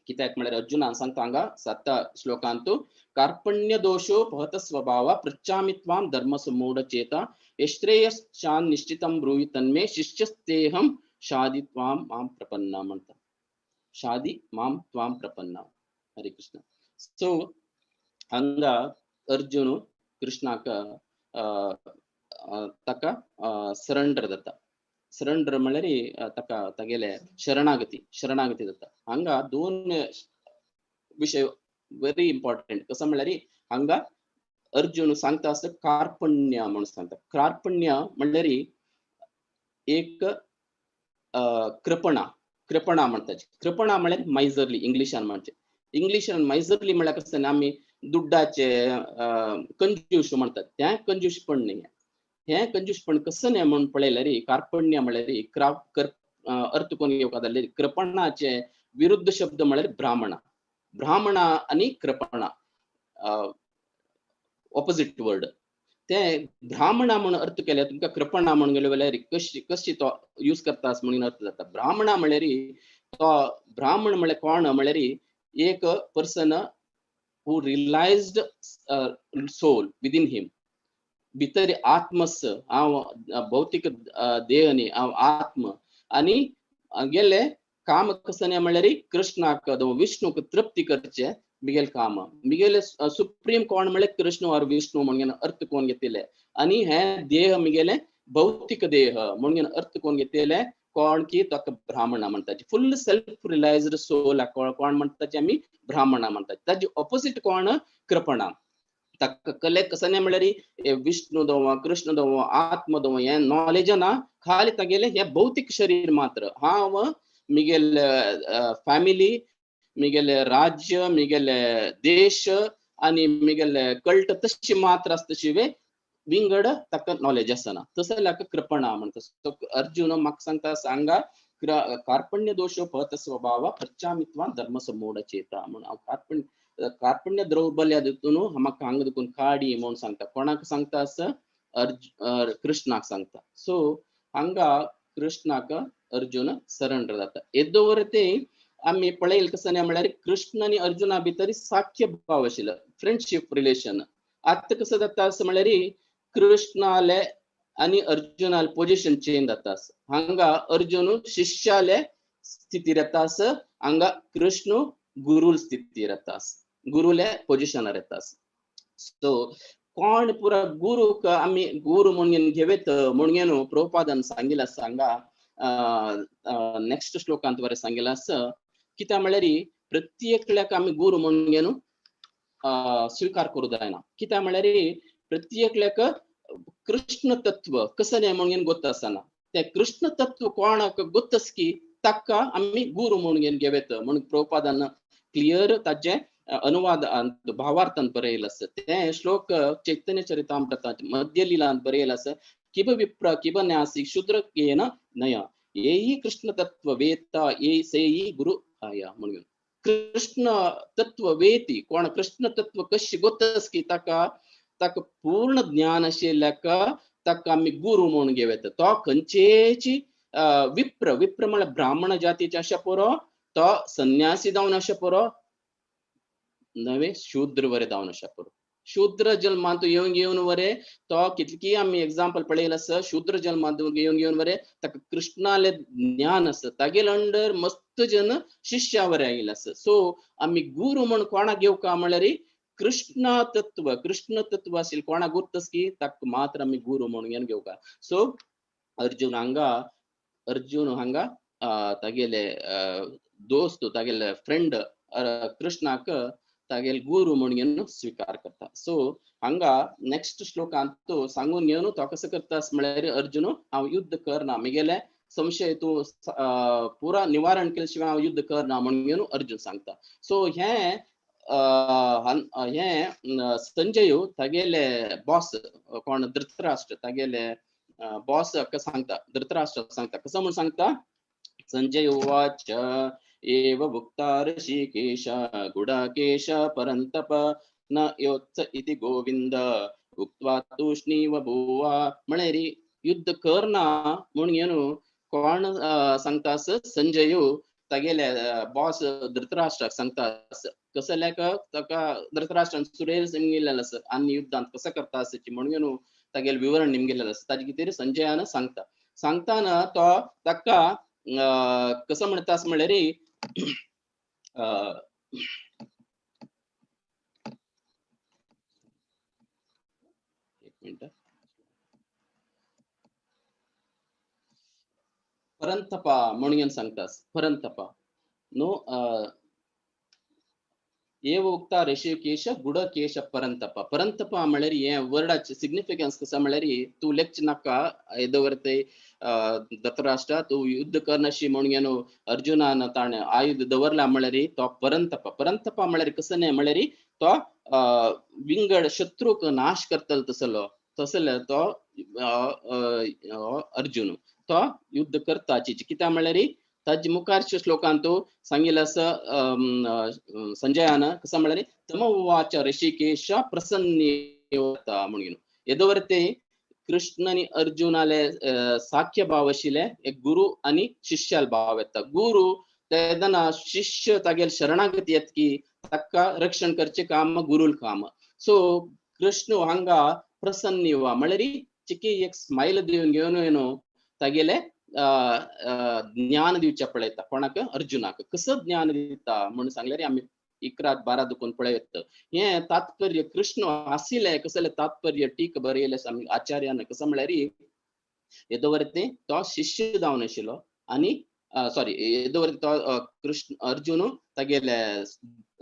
कित्याक म्हळ्यार अर्जुनान सांगता हांगा सात श्लोकांतु कार्पण्य दोशो भवत स्वभाव पृच्छामि त्वां धर्म सम्मूढ चेता यश्रेयश्चान निश्चितं ब्रूहि तन्मे शिष्यस्तेऽहं शाधि त्वां मां प्रपन्ना म्हणता, शाधि मां त्वां प्रपन्ना. हरे कृष्ण. सो हांगा अर्जुन कृष्णाक ताका सरेंडर जाता. सरेंडर म्हळ्यार ताका तागेले शरणागती, शरणागती जाता. हांगा दोन विशय व्हेरी इम्पॉर्टंट. कसं म्हळ्यार हांगा अर्जुन सांगता आसता कार्पण्य म्हणून सांगता. कार्पण्य म्हणल्यार एक कृपणा, कृपणा म्हणतात. कृपणा म्हळ्यार मायझरली इंग्लिशान म्हणचे, इंग्लिशान मायझरली म्हळ्यार कसं आमी दुड्डाचे कंजूस म्हणतात, तें कंजूसपण न्ही. हें कंजूसपण कसं न्ही म्हणून पळयल्यार कार्पण्य म्हळ्यार अर्थ कोण घेवपाक जाल्यार कृपणाचे विरुद्ध शब्द म्हळ्यार ब्राह्मणा, ब्राह्मणा आनी कृपणा ऑपोजिट वर्ड. ते ब्राह्मणा म्हणून अर्थ केल्यार तुमकां कृपणा म्हणून गेले जाल्यार कशी कशी तो यूज करता म्हणून अर्थ जाता. ब्राह्मणा म्हळ्यार तो ब्राह्मण म्हळ्यार कोण म्हळ्यार एक person who realized soul within him, भितर आत्मस, हांव भौतीक देह न्ही, हांव आत्म. आनी गेले काम कसं न्ही म्हळ्यार कृष्णाक विष्णूक तृप्ती करचे मिगेल काम, मिगेले सुप्रीम कोण म्हळ्यार कृष्ण और विष्णू म्हणून अर्थ कोण घेतिले आनी हे देह मिगेले भौतिक देह म्हणून अर्थ कोण घेतले कोण की ताका ब्राह्मण म्हणटाचे. फुल सेल्फ रियलाइज्ड सोल कोण म्हणटाचे आमी ब्राह्मण म्हणटाचे. ताजे ऑपोजिट कोण कृपणा. ताका कले कसं नाही म्हळ्यार विष्णु दव कृष्ण दव आत्म दव हे नॉलेज ना, खाली तागेले हे भौतिक शरीर मात्र. हांव मिगेले फॅमिली मिगेले राज्य मिगेले देश आनी मिगेले कल्ट तशी मात्र आसता शिवे विंगड ताका नॉलेज आसना. तसो जाल्यार कृपणा म्हणटा. सो अर्जुन म्हाका सांगता सांगा कार्पण्य दोशोपहत स्वभाव पृच्छामित्वान धर्म समूढ चेता म्हणून हांव कार्पण्य कार्पण्य दौर्बल्या दितून म्हाका हांगा देखून काडी म्हणून सांगता. कोणाक सांगता आसा कृष्णाक सांगता. सो हांगा कृष्णाक अर्जुन सरेंडर जाता. येदोवर ते आमी पळयल कसं न्ही म्हळ्यार कृष्ण आनी अर्जुना भितर साख्य भाव आशिल्लो, फ्रेंडशीप रिलेशन. आतां कसं जाता असं म्हळ्यार कृष्णाले आनी अर्जुनाले पोजिशन चेंज जाता. हांगा अर्जुन शिष्याले स्थितीर येता आसा, हांगा कृष्ण गुरुल स्थितीर येता, गुरुले पोजिशनार येता. सो कोण पुरा गुरुक आमी गुरु म्हणून घेवेत म्हणून प्रभुपादान सांगिल्लें आसा हांगा नेक्स्ट श्लोकांत बरें सांगिल्लें आसा. कित्याक म्हळ्यार प्रत्येकल्याक आमी गुरु म्हणून स्विकार करूं जायना. कित्याक म्हळ्यार प्रत्येकल्याक कृष्ण तत्व कसं न्ही म्हणून गोत आसना. ते कृष्ण तत्व कोणाक गोतस की ताका आमी गुरु म्हणून घेवेत म्हणून प्रभुपादान क्लियर ताजे अनुवाद भावार्थान बरयलें आसा. ते श्लोक चैतन्य चरितामृतांत मध्य लिलांत बरयलें आसा. किब विप्र किब न्यासी शूद्र केन नय येई कृष्ण तत्व वेता ये सेई गुरु आया म्हणून कृष्ण तत्व वेती कोण कृष्ण तत्व कशी गोतस की ताका ताका पूर्ण ज्ञान आशिल्ल्याक ताका आमी गुरु म्हणून घेवेत. तो खंयचेची विप्र विप्र म्हळ्यार ब्राह्मण जातीचे आशा पुरो, तो संन्यासी जावन आशा पुरो, नवे शूद्र वरे जावन आशा पुरो. शूद्र जल्मांत येवन घेवन वरे तो कितकी आमी एग्जाम्पल पळयलें आसा. शूद्र जल्मांत येवन घेवन वरे ताका कृष्णाले ज्ञान आसा, तागेले अंडर मस्त जन शिष्या वरे आयिल्ले आसा. सो आमी गुरु म्हण कोणाक घेवका म्हळ्यार कृष्ण तत्व कृष्ण तत्व आशिल्लें कोणाक गुर्तस की ताका मात्र आमी गुरु म्हणून घेवका. सो अर्जुन हांगा अर्जुन हांगा तागेले दोस्त तागेले फ्रेंड कृष्णाक तागेले गुरु म्हणून स्विकार करता. सो हांगा नेक्स्ट श्लोकांत तो सांगून घेवन तो कसो करता म्हळ्यार अर्जुन हांव युद्ध करना, मिगेले संशय तूं पुरा निवारण केले शिवाय हांव युद्ध करना म्हणून अर्जुन सांगता. सो हें हें संजय तागेले बॉस कोण धृतराष्ट्र तागेले बॉस सांगता, धृतराष्ट्र सांगता. कसो म्हूण सांगता? संजय उवाच एव भुक्ता ऋषिकेश गुडाकेश परन्तप न योत्स इति गोविंद उक्त्वा तूष्णीव भूवा. म्हळ्यार युद्ध करना म्हूण घेवन कोण सांगता? संजय तागेले बॉस धृतराष्ट्राक सांगता. कसल्याक ताका धृतराष्ट्रान सुरेल निमगिल्लें आसा आनी युद्धांत कसो करता आसची म्हणून घेवन तागेलें विवरण निमगिल्लें आसा. ताजे खातीर संजयान सांगता. सांगताना तो ताका कसो म्हणटा म्हणल्यार एक मिनट परंतपा म्हणून सांगता. परंतपा नो एव उक्ता ऋषिकेश गुडकेश परंतप. परंतप म्हळ्यार हे वर्डाचे सिग्निफिकन्स कसं म्हळ्यार तूं लेक्च नाका येदोवर ते धृतराष्ट्र तूं युद्ध करनाशी म्हणून घेवन अर्जुनान ताणें आयुध दवरला म्हळ्यार तो परंतप. परंतप म्हळ्यार कसं न्ही म्हळ्यार तो विंगड शत्रूक नाश करतलो तसलो तसलो तो अर्जुन तो युद्ध करता. कित्याक म्हळ्यार ताजे मुखारच्या श्लोकांत सांगिल्लें आसा संजयान कसं म्हळ्यार तम उवाच ऋषिकेश प्रसन्न म्हणून. येदोवर ते कृष्ण आनी अर्जुनाले साख्य भाव आशिल्ले, एक गुरु आनी शिष्याल भाव येता. गुरु तेन्ना शिष्य तागेले शरणागती येत की ताका रक्षण करचें काम गुरुल काम. सो कृष्ण हांगा प्रसन्न वा म्हळ्यार चिकी एक स्मायल दिवन घेवन न्हू तागेले ज्ञान दिवचें पळयता. कोणाक? अर्जुनाक. कसो ज्ञान दिता म्हणून सांगल्यार आमी 11 12 दुखून पळयत. हें तात्पर्य कृष्ण आशिल्लें कसलें तात्पर्य टीक बरयलें आमी आचार्यान कसं म्हळ्यार येदोवरते तो शिष्य जावन आशिल्लो आनी सॉरी येदोवरते तो कृष्ण अर्जुन तागेले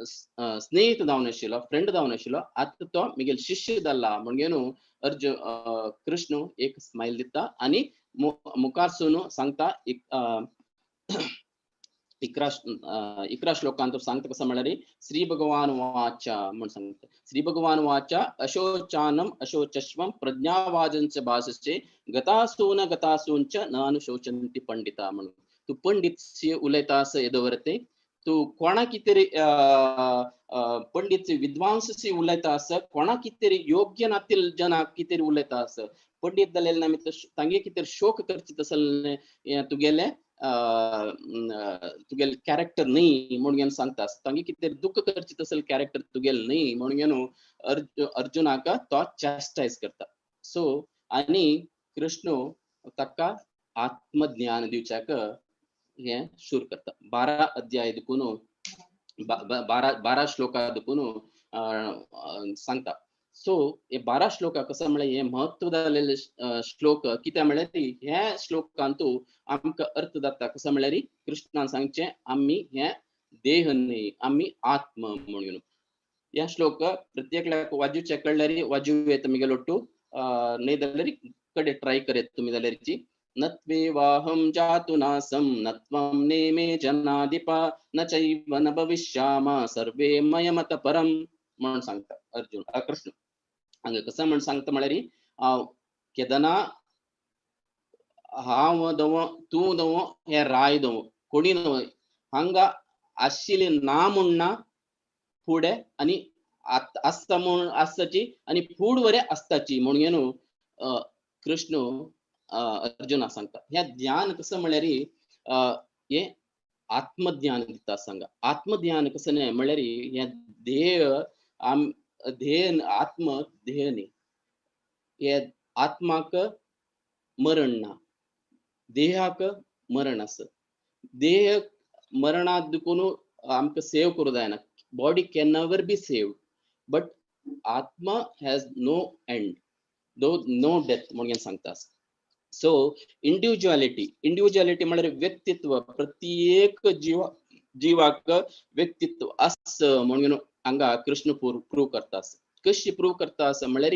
स्नेहित जावन आशिल्लो, फ्रेंड जावन आशिल्लो. आतां तो मिगेल शिष्य जाला म्हणगे न्हू अर्जुन कृष्ण एक स्मायल दिता आनी मुखारसून सांगता 11 श्लोकांत सांगता कसं म्हळ्यार श्री भगवान वाचा म्हण सांगता. श्री भगवान वाचा अशोचानम अशोचश्वम प्रज्ञावाजंच भाषसे गतासून गतासूंच न अनुशोचंती पंडिता म्हणून. तूं पंडित उलयता आस येदोवरते तूं कोणा कितें पंडित विद्वांस उलयता आस, कोणा कितें योग्य नातील जनाक कितें उलयता आस. पंडित जालेले ना तांगे कितें शोक करचे तसले तुगेले तुगेले कॅरेक्टर न्ही म्हणून सांगता. तांगे कितें दुःख करचे तसले कॅरेक्टर तुगेले न्ही म्हणून अर्जुनाक तो चॅस्टायज करता. सो आनी कृष्ण ताका आत्मज्ञान दिवच्याक हे सुरू करता. 12 अध्याय देखून 12 श्लोका देखून सांगता. सो हे 12 श्लोका कसं म्हळ्यार हे महत्व जालेले श्लोक कित्याक म्हळ्यार ह्या श्लोकांतू आमकां अर्थ जाता कसं म्हळ्यार कृष्णान सांगचें आमी हे देह न्ही आमी आत्म म्हणून. ह्या श्लोक प्रत्येकल्याक वाजूचे कळल्यार वाजू येता मिगेलो ಒಟ್ಟು न्हय जाल्यार कडे ट्राय करेत तुमी जाल्यारची. नत्वेवाहं जातु नासं नत्वं नेमे जनाधिपा न चैव न भविष्याम सर्वे मयमत परम म्हणून सांगता अर्जुन कृष्ण. हांगा कसं म्हण सांगता म्हळ्यार केदना हांव दवो तूं दवो हे राय दवो कोणी दवो हांगा आशिल्ले ना म्हूण ना फुडें आनी आसता म्हूण आसताची आनी फूड वरे आसताची म्हणून न्हू कृष्ण अर्जुना सांगता. ह्या ज्ञान कसं म्हळ्यार हे आत्मज्ञान दिता सांगा. आत्मज्ञान कसं न्हय म्हळ्यार हे ध्येय आम ध्येय आत्म ध्येय न्ही, हे आत्माक मरण ना, देहाक मरण आसा. देह मरणात देखून आमकां सेव करूं जायना. Body can never be saved but आत्मा has no end though no death म्हणून सांगता. सो इंडिविज्युअलिटी, इंडिविज्युअलिटी म्हळ्यार व्यक्तित्व. प्रत्येक जिवाक व्यक्तित्व आस म्हणून हांगा कृष्ण प्रूव करता. कशी प्रूव करता आसा म्हळ्यार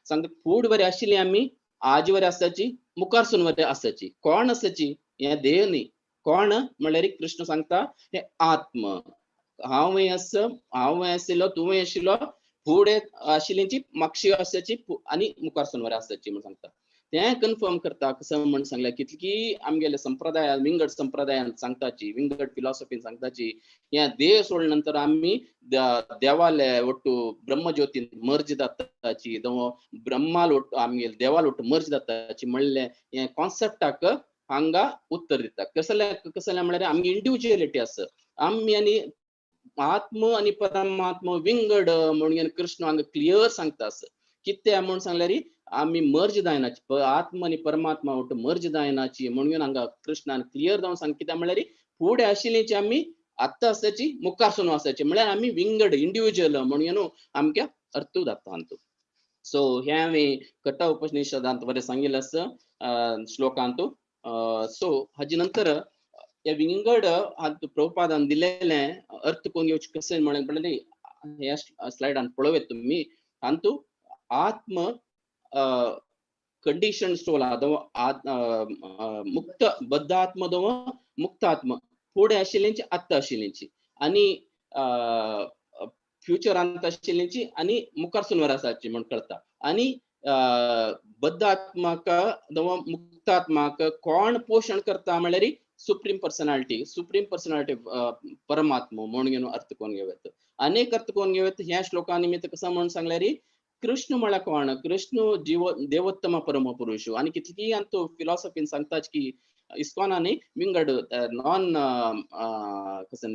सांगता फूड बरें आशिल्ली आमी आज बरें आसाची मुखारसून बरें आसाची. कोण आसाची हें देह न्ही. कोण म्हळ्यार कृष्ण सांगता हे आत्म. हांव आस, हांव आशिल्लो, तूं आशिल्लो, फुडें आशिल्ली मागशी आसाची आनी मुखारसून बरें आसाची म्हण सांगता. तें कन्फर्म करता कसं म्हण सांगलें कितकी आमगेले संप्रदायान विंगड संप्रदायान सांगताची विंगड फिलॉसॉफीन सांगताची ह्या देह सोडले नंतर आमी देवाले ಒಟ್ಟು ब्रह्मज्योतीन मर्ज जाताची, ब्रह्माल ಒಟ್ಟು आमगेले देवाल ಒಟ್ಟು मर्ज जाताची म्हणलें हें कॉन्सेप्टाक हांगा उत्तर दिता. कसलें कसलें म्हळ्यार आमगे इंडिविज्युअलिटी आसा. आमी आनी आत्म आनी परमात्मा विंगड म्हणून कृष्ण हांगा क्लियर सांगता आसा. कितें म्हूण सांगल्यार आमी मर्ज जायनाची, आत्म आनी परमात्मा ಒಟ್ಟು मर्ज जायनाची म्हणून हांगा कृष्णान क्लियर जावन सांग. कित्याक म्हळ्यार फुडें आशिल्लीची आमी आत्तां आसाची मुखारसून आसाची म्हळ्यार आमी विंगड इंडिविज्युअल म्हणून न्हू आमच्या अर्थ जाता हातूंत. सो हें हांवें कथा उपनिषदांत बरें सांगिल्लें आसा श्लोकांत. सो हाजे नंतर ह्या विंगड हातूंत प्रभुपादान दिलेलें अर्थ कोण घेवचें कशें म्हणलें ह्या स्लायडान पळोवया तुमी. हातूंत आत्म कंडिशन सोल अथवा मुक्त बद्ध आत्म अथवा मुक्त आत्म फुडें आशिल्ल्यांची आत्तां आशिल्ल्यांची आनी फ्युचरांत आशिल्ल्यांची आनी मुखार सुनवार आसाची म्हण कळटा. आनी बद्ध आत्माक अथवा मुक्त आत्माक कोण पोशण करता म्हळ्यार सुप्रीम पर्सनालिटी, सुप्रीम पर्सनालिटी परमात्मा म्हणून घेवन अर्थ कोण घेवं अनेक अर्थ कोण घेवं ह्या श्लोका निमित्त कसं म्हणून सांगल्यार कृष्ण म्हळ्यार कोण? कृष्ण जीव देवोत्तम परमपुरुष. आनी कितली आमचो फिलॉसॉफीन सांगताच की इस्कॉनांनी विंगड नॉन कसं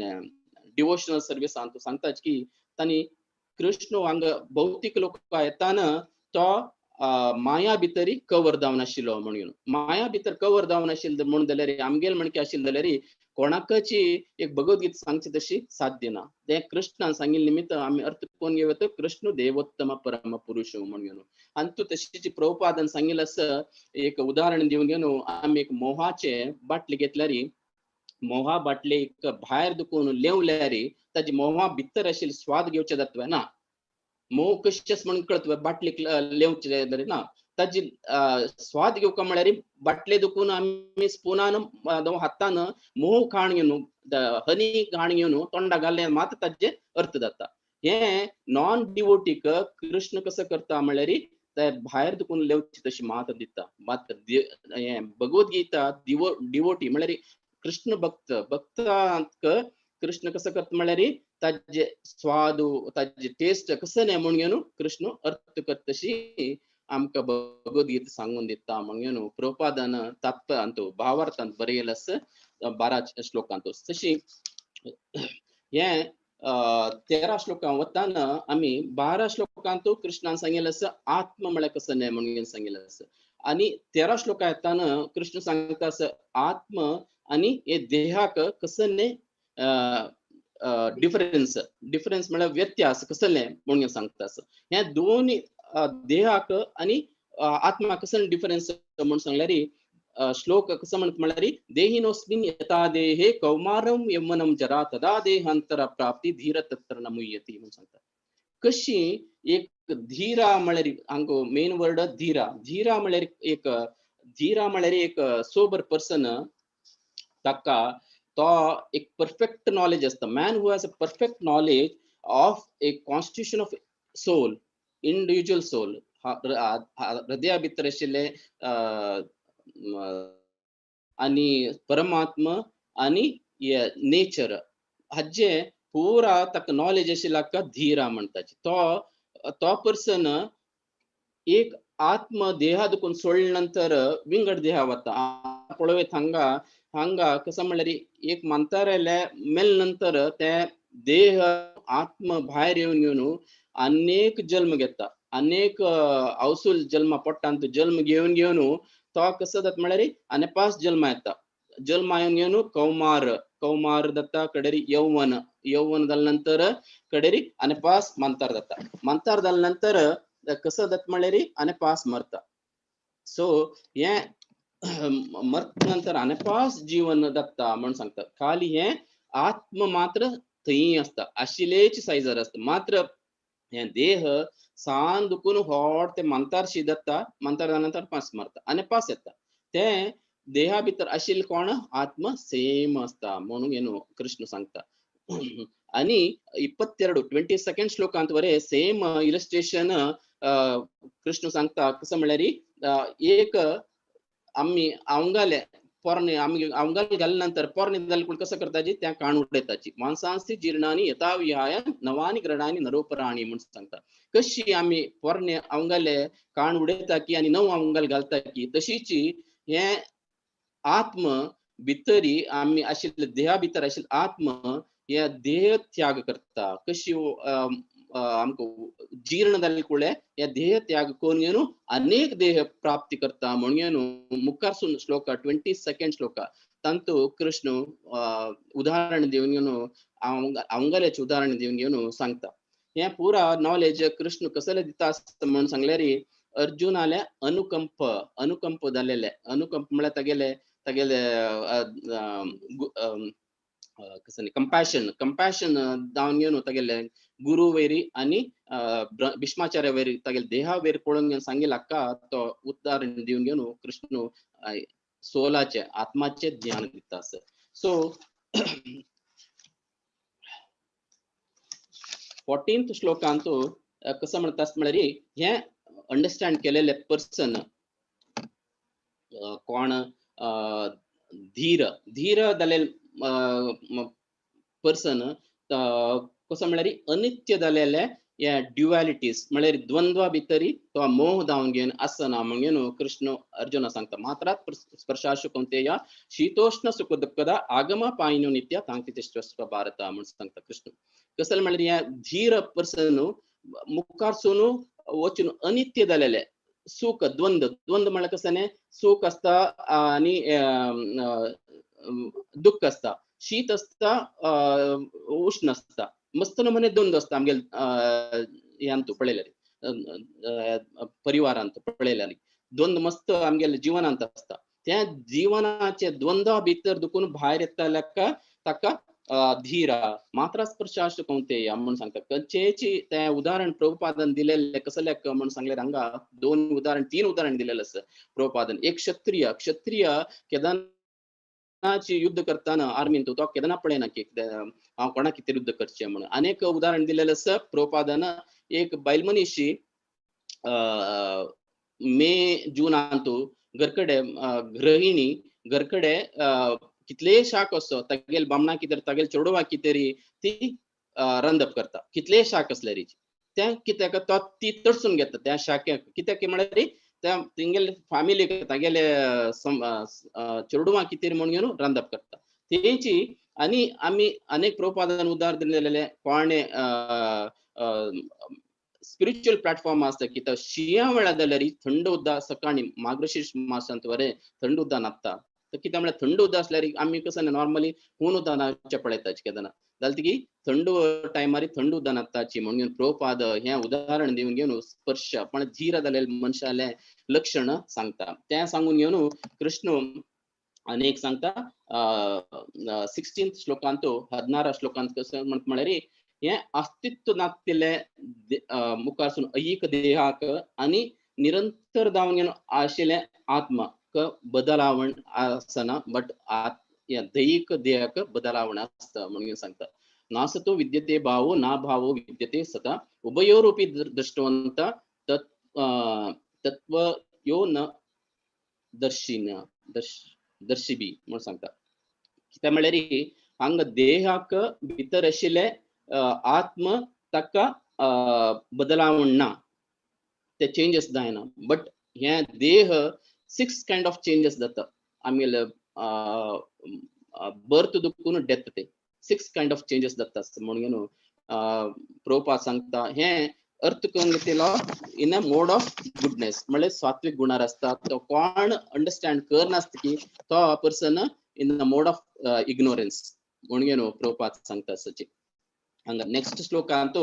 डिवोशनल सर्विस तो सांगताच की तांणी कृष्ण हांगा भौतीक लोक येताना तो माया भितरी कवर जावन आशिल्लो म्हणून. माया भितर कवर जावन आशिल्लो म्हणून जाल्यार आमगेल म्हणके आशिल्लो जाल्यार कोणाकची एक भगवद्गीता सांगची तशी साध्य ना. तें कृष्णान सांगिल्ले निमित्त आमी अर्थ कोण घेवं, कृष्ण देवोत्तम परम पुरुष म्हणून घेवन. आनी तूं तशीची प्रभुपादान सांगिल्लें आसा एक उदाहरण दिवन घेवन, आमी एक मोहाचे बाटली घेतल्यार, मोहा बाटले एक भायर दुखून लेवल्यार ताजी मोहा भितर आशिल्ले स्वाद घेवचे जातवे ना. मोह कशें म्हणून कळत बाटलीक लेवचे जाल्यार ना, ताजी स्वाद घेवका म्हळ्यार बाटले दुखून आमी स्पुनान हातान मोह खाण घेवन, हनी खाण घेवन तोंडा घालल्यार मात ताजे अर्थ जाता. हें नॉन डिवोटीक कृष्ण कसो करता म्हळ्यार ते भायर दुखून लेवची तशी मात दिता. मात हें भगवद्गीता डिवोटी म्हळ्यार कृष्ण भक्त, भक्तांक कृष्ण कसो करता म्हळ्यार ताजे स्वाद ताजे टेस्ट कसो न्ही म्हणून घेवन कृष्ण अर्थ करता तशी आमकां भगवद्गीता सांगून दिता म्हणून घेवन प्रभुपादान तात्पर्यांत भावार्थांत बरयलें आसा 12 श्लोकांत. तशी हें 13 श्लोकां वताना आमी 12 श्लोकांत कृष्णान सांगिल्लें आसा आत्मा म्हळ्यार कसो न्ही म्हणून सांगिल्लें आसा. आनी 13 श्लोकां येताना कृष्ण सांगता आसा आत्मा आनी हे देहाक कसो न्ही डिफरन्स, डिफरन्स म्हळ्यार व्यत्यास कसलें म्हणून सांगता आसा. हे दोन देहाक आनी आत्मा कसो डिफरन्स म्हणून सांगल्यार श्लोक कसो म्हणत म्हळ्यार देहिनोस्मिन् यथा देहे कौमारम यौवनम जरा तदा देहांतर प्राप्ती धीर तत्र न मुह्यति म्हणून सांगता. कशी एक धीरा म्हळ्यार हांगो मेन वर्ड धीरा, धीरा म्हळ्यार एक, धीरा म्हळ्यार एक सोबर पर्सन, ताका तो एक परफेक्ट नॉलेज आसता. Man who has a perfect knowledge of a constitution of soul, individual soul, हृदया भितर आशिल्ले आनी परमात्मा आनी नेचर हाजे पुरा ताका नॉलेज आशिल्ल्या ताका धीरा म्हणटाची. तो तो पर्सन एक आत्म देहा दुखून सोडले नंतर विंगड देहा वता. पळोवयत हांगा हांगा कसो म्हणल्यार एक म्हातारेले मेल नंतर ते देह आत्म भायर येवन घेवन अनेक जल्म घेता, अनेक अवसूल जल्मा पोटांत जल्म घेवन घेवन तो कसो जाता म्हळ्यार अनेपास जल्म येता. जल्म येवन घेवन कौमार, कौमार जाता कडेरी यौवन, यौवन जाल्या नंतर कडेरी अनेपास म्हातार जाता. म्हातार जाल्या नंतर कसो जाता म्हळ्यार अनेपास मरता. सो हें मरत नंतर अनेपास जीवन जाता म्हणून सांगता. खाली हें आत्म मात्र थंय आसता, आशिल्लेच सायजार आसता. मात्र हें देह सान दुखून व्हड ते म्हातारशी जाता, म्हातार जाल्या नंतर पास मरता आनी पास येता. तें देहा भितर आशिल्लें कोण आत्म सेम आसता म्हणून न्हू कृष्ण सांगता. आनी 22 22 श्लोकांत वरे सेम इलस्ट्रेशन कृष्ण सांगता. कसो म्हळ्यार एक आमी अवंगाले पोरणे आमी अवंगाल घाले नंतर पोरणे जाले कोण कसो करताची त्या काण उडयताची. मांसांसी जीर्णानी यथा विहाय नवानी ग्रहणानी नरोपराणी म्हणून सांगता. कशी आमी पोरणे अवंगाले काण उडयता की आनी नव अवंगाल घालता की तशीची हें आत्म भितरी आमी आशिल्ले देहा भितर आशिल्ले आत्म हे देह त्याग करता. कशी आमकां जीर्ण जाल्ले कुळे हे देह त्याग करून घेवन अनेक देह प्राप्ती करता म्हणून घेवन मुखारसून श्लोक 22 श्लोक तांतू कृष्ण उदाहरण दिवन घेवन अवंगाल्याचें उदाहरण दिवन घेवन सांगता. हें पुरा नॉलेज कृष्ण कसले दिता आसता म्हणून सांगल्यार अर्जुनाले अनुकंप, अनुकंप जालेले, अनुकंप म्हळ्यार तागेले तागेले कसं कंपॅशन, कंपॅशन जावन घेवन तागेले गुरु वैरी आनी भीष्माचार्य वैरी तागेले देहा वैर पळोवन घेवन सांगिल्लें हाका तो उदाहरण दिवन घेवन कृष्ण सोलाचे आत्माचे ज्ञान दिता आसा. सो 14th श्लोकांत कसं म्हणटा म्हळ्यार हें अंडरस्टँड केलेले पर्सन कोण धीर, धीर जालेले पर्सन कसो म्हळ्यार अनित्य जालेले हे ड्युएलिटीज म्हळ्यार द्वंद्वा भितरी तो मोह जावन घेवन आसना म्हणून घेवन कृष्ण अर्जुना सांगता. मात्रात स्पर्शाशु कौंतेय शीतोष्ण सुख दुःखदा आगम पायनो नित्य तांकितिश्व भारत म्हणून सांगता कृष्ण. कसले म्हळ्यार हे धीर पर्सन मुखारसून वचून अनित्य जालेले सुख द्वंद्व, द्वंद्व म्हळ्यार कसं न्ही सुख आसता आनी दुःख आसता, शीत आसता, उश्ण आसता, मस्त नमुने द्वंद्व आसता आमगेले ह्यांतू पळयल्यार, परिवारांत पळयल्यार द्वंद्व मस्त आमगेले जिवनांत आसता. त्या जीवनाचे द्वंद्वा भितर दुखून भायर येता ताका धीरा मात्रा स्पर्शाश कौंतेय म्हणून सांगता. कंचेची ते उदाहरण प्रभुपादन दिलेले कसले म्हणून सांगले हांगा दोन उदाहरण तीन उदाहरण दिलेले आसा प्रभुपादन. एक क्षत्रिय, क्षत्रिय केदनाची युद्ध करताना आर्मीन तो केदना पळयना की हांव कोणा कितें युद्ध करचें म्हणून. अनेक उदाहरण दिलेलें आसा प्रभुपादन. एक बायल मनीशी मे जूनांतू घरकडे गृहिणी घरकडे कितलेय शाक असो तागेल बामणा कितें तागेल चेडवा कितें ती रांदप करता, कितलेय शाक आसल्यार त्या कित्याक तो ती तडसून घेता त्या शाक्याक, कित्याक म्हळ्यार त्या तेंगेले फॅमिलीक तागेले चेडवा कितें म्हणून घेवन रांदप करता तेची. आनी आमी अनेक प्रभुपादान उदाहरण दिलेले कोणे स्पिरिच्युअल प्लॅटफॉर्म आसता की तो शिंया वेळार जाल्यार थंड उदक सकाळी मार्गशीर्ष मासांत बरें थंड उदक न्हाता. तर कितें म्हळ्यार थंड उदक आसल्यार आमी कसं नॉर्मली हून उदक न्हावचें पळयता केन्ना जाल्यार ती थंड टायमार थंड उदक न्हाताची म्हणून प्रभुपाद हें उदाहरण दिवन घेवन स्पर्श पण धीर जालेले मनशालें लक्षण सांगता. तें सांगून घेवन कृष्ण अनेक सांगता 16th श्लोकांत 16 श्लोकांत कसं म्हणत म्हळ्यार हें अस्तित्व नातिल्लें मुखारसून ऐक देहाक आनी निरंतर जावन घेवन आशिल्लें आत्माक बदलावण आसना, बट दैहिक देहाक बदलावण आसता म्हणून सांगता. नासतो विद्यते भावो ना भावो विद्यते सता उभयोरूपी दृष्टवंत तत्व यो न दर्शिन दर्शिबी म्हणून सांगता. कित्याक म्हळ्यार हांगा देहाक भितर आशिल्लें आत्म ताका बदलावण ना, ते चेंजस जायना, बट हे देह 6 कायंड ऑफ चेंजस जाता आमगेले बर्थ दुखून डेथ ते 6 कायंड ऑफ चेंजस जाता म्हणून प्रभुपाद सांगता. हें अर्थ करून घेतलो in a mode of goodness म्हळ्यार सात्विक गुणार आसता तो कोण अंडरस्टँड करनासता की तो person in the mode of ignorance म्हणून प्रभुपाद सांगता. सची हांगा नेक्स्ट श्लोकांत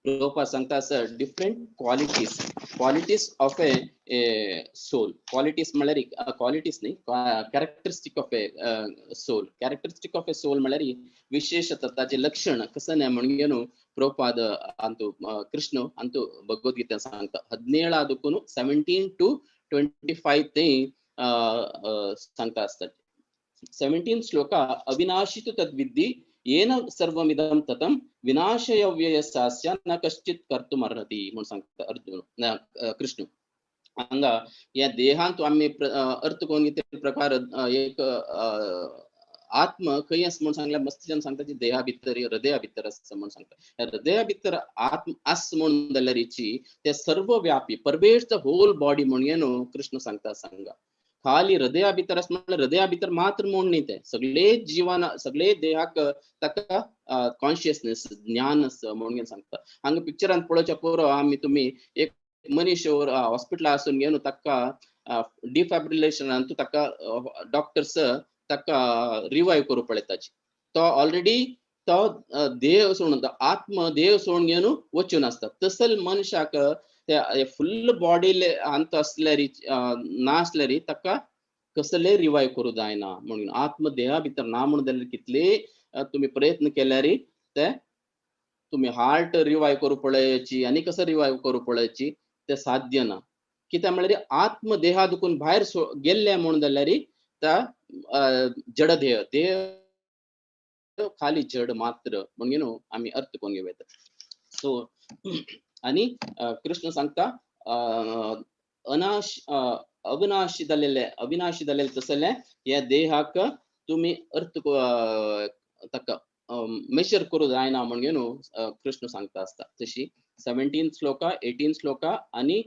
प्रभुपाद सांगता sir different qualities, qualities of a soul. Qualities म्हळ्यार क्वालिटीज न्ही, characteristic of a soul. Characteristic of a soul म्हळ्यार विशेषता ताचें लक्षण कसं न्हय म्हणून प्रभुपाद अंतु कृष्ण अंतु भगवद्गीते सांगता. 17 दुखून 17 to 25 ते सांगता आसता. 17 श्लोका अविनाशित तद्विद्धि येन सर्वमिदं ततं विनाशयव्ययसास्य न कश्चित् कर्तुमर्हति म्हणून सांगता अर्जुन कृष्ण. हांगा ह्या देहांत आमी अर्थ करून घेतिल्ले प्रकार एक आत्म खंय आसा म्हणून सांगल्यार मस्त जन सांगता की देहा भितर हृदया भितर आसा म्हणून सांगता. हृदया भितर आत्म आस म्हणून जाल्यारीची ते सर्वव्यापी परवेश the whole body म्हणून न्हू कृष्ण सांगता. सांगा खाली हृदया भितर आसा म्हणल्यार हृदया भितर मात्र म्हूण न्ही, ते सगळे जिवन सगळे देहाक ताका कॉन्शियसनेस ज्ञान आसा म्हणून सांगता. हांगा पिक्चरान पळोवच्या पुरो आमी तुमी एक मनीस हॉस्पिटला आसून घेवन ताका डिफॅब्रिलेशन ताका डॉक्टर्स ताका रिवायव करूं पळयताची, तो ऑलरेडी तो देह सोडून आत्म देह सोडून घेवन वचून आसता. तसल मनशाक ते फुल्ल बॉडी अंत आसल्यार ना आसल्यार ताका कसले रिवायव करूं जायना म्हणून आत्म देहा भितर ना म्हणून जाल्यार कितले तुमी प्रयत्न केल्यार ते तुमी हार्ट रिवायव करूं पळयाची आनी कसो रिवायव करूं पळयाची ते साध्य ना. कित्याक म्हळ्यार आत्म देहा दुखून भायर गेल्ले म्हणून जाल्यार त्या जड देह देह खाली जड मात्र म्हणून न्हू आमी अर्थ करून घेवं येता. सो आनी कृष्ण सांगता अनाश अविनाशी जालेले अविनाशी जालेले तसले ह्या देहाक तुमी अर्थ ताका मेजर करूं जायना म्हणून न्हू कृष्ण सांगता आसता. तशी 17 श्लोका 18 श्लोका आनी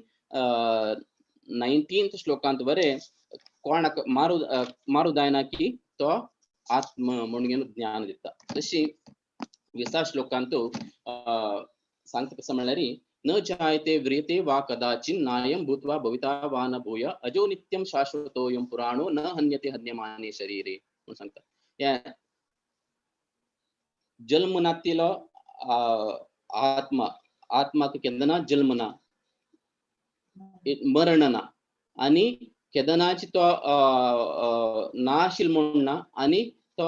19 श्लोकांत बरें कोणाक मारू मारू जायना की तो आत्म म्हणून ज्ञान दिता. तशी 20 श्लोकांत सांगता कसं म्हणल्यार न जायते व्रियते वा कदाचिन् नायं भूत्वा भविता वा न भूय अजो नित्यं शाश्वतोऽयं पुराणो न हन्यते हन्यमाने शरीरे म्हणून सांगता. हे जल्म नातिलो आत्मा, आत्माक केन्ना जल्म ना, मरण ना आनी केदनाची तो ना आशिल्लो म्हूण ना आनी तो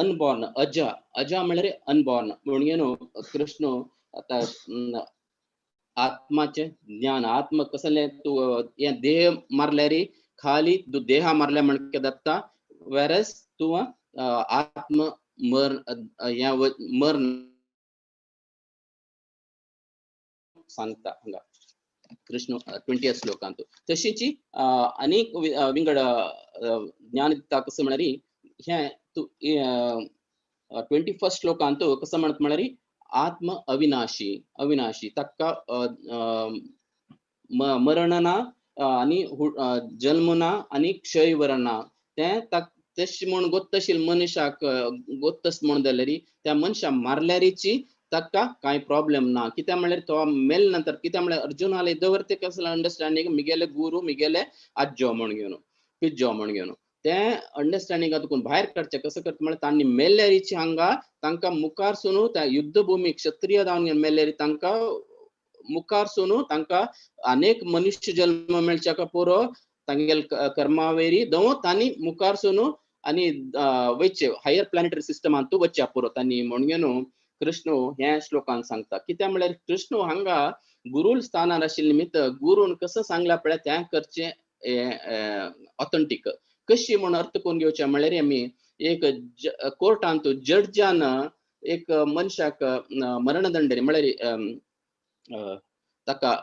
अनबॉर्न, अजा, अजा म्हळ्यार अनबॉर्न म्हणून न्हू कृष्ण आतां आत्माचें ज्ञान, आत्मा कसलें तूं हें देह मारल्यार खाली तूं देहा मारल्या म्हण जाता, वेरस तूं आत्म मर हें मर सांगता हांगा कृष्ण 20 श्लोकांत. तशीच अनेक विंगड ज्ञान दिता कसं म्हळ्यार हें तूं 21 श्लोकांत कसं म्हणत म्हळ्यार आत्म अविनाशी, अविनाशी ताका मरण ना आनी जल्म ना आनी क्षयवर ना. तें तशें म्हूण गोत्तशील मनशाक गोत्तस म्हूण जाल्यार त्या मनशाक मारल्यारीची ताका कांय प्रॉब्लेम ना. कित्याक म्हळ्यार तो मेल नंतर, कित्याक म्हळ्यार अर्जुनाले दवरते कसलें अंडरस्टँडींग मिगेले गुरू मिगेले आज्जो म्हूण घेवन पिज्जो म्हूण घेवन तें अंडरस्टँडिंगा तुकून भायर काडचें कसं करता म्हळ्यार तांणी मेल्ल्यारीची हांगा तांकां मुखार सोनू त्या युद्धभूमी क्षत्रिय जावन मेल्ल्यारी तांकां मुखार सोनू तांकां अनेक मनुष्य जल्म मेळच्याक पुरो तांगेले कर्मावेरी दव तांणी मुखार सोनू आनी वयचे हायर प्लॅनेटरी सिस्टमांतू वचच्या पुरो तांणी म्हणून न्हू कृष्ण ह्या श्लोकान सांगता. कित्याक म्हळ्यार कृष्ण हांगा गुरूल स्थानार आशिल्ले निमित्त गुरून कसं सांगला पळय तें करचें ऑथेंटीक कशी म्हूण अर्थ करून घेवचें म्हळ्यार आमी एक कोर्टांत जड्जान एक मनशाक मरणदंडने म्हळ्यार ताका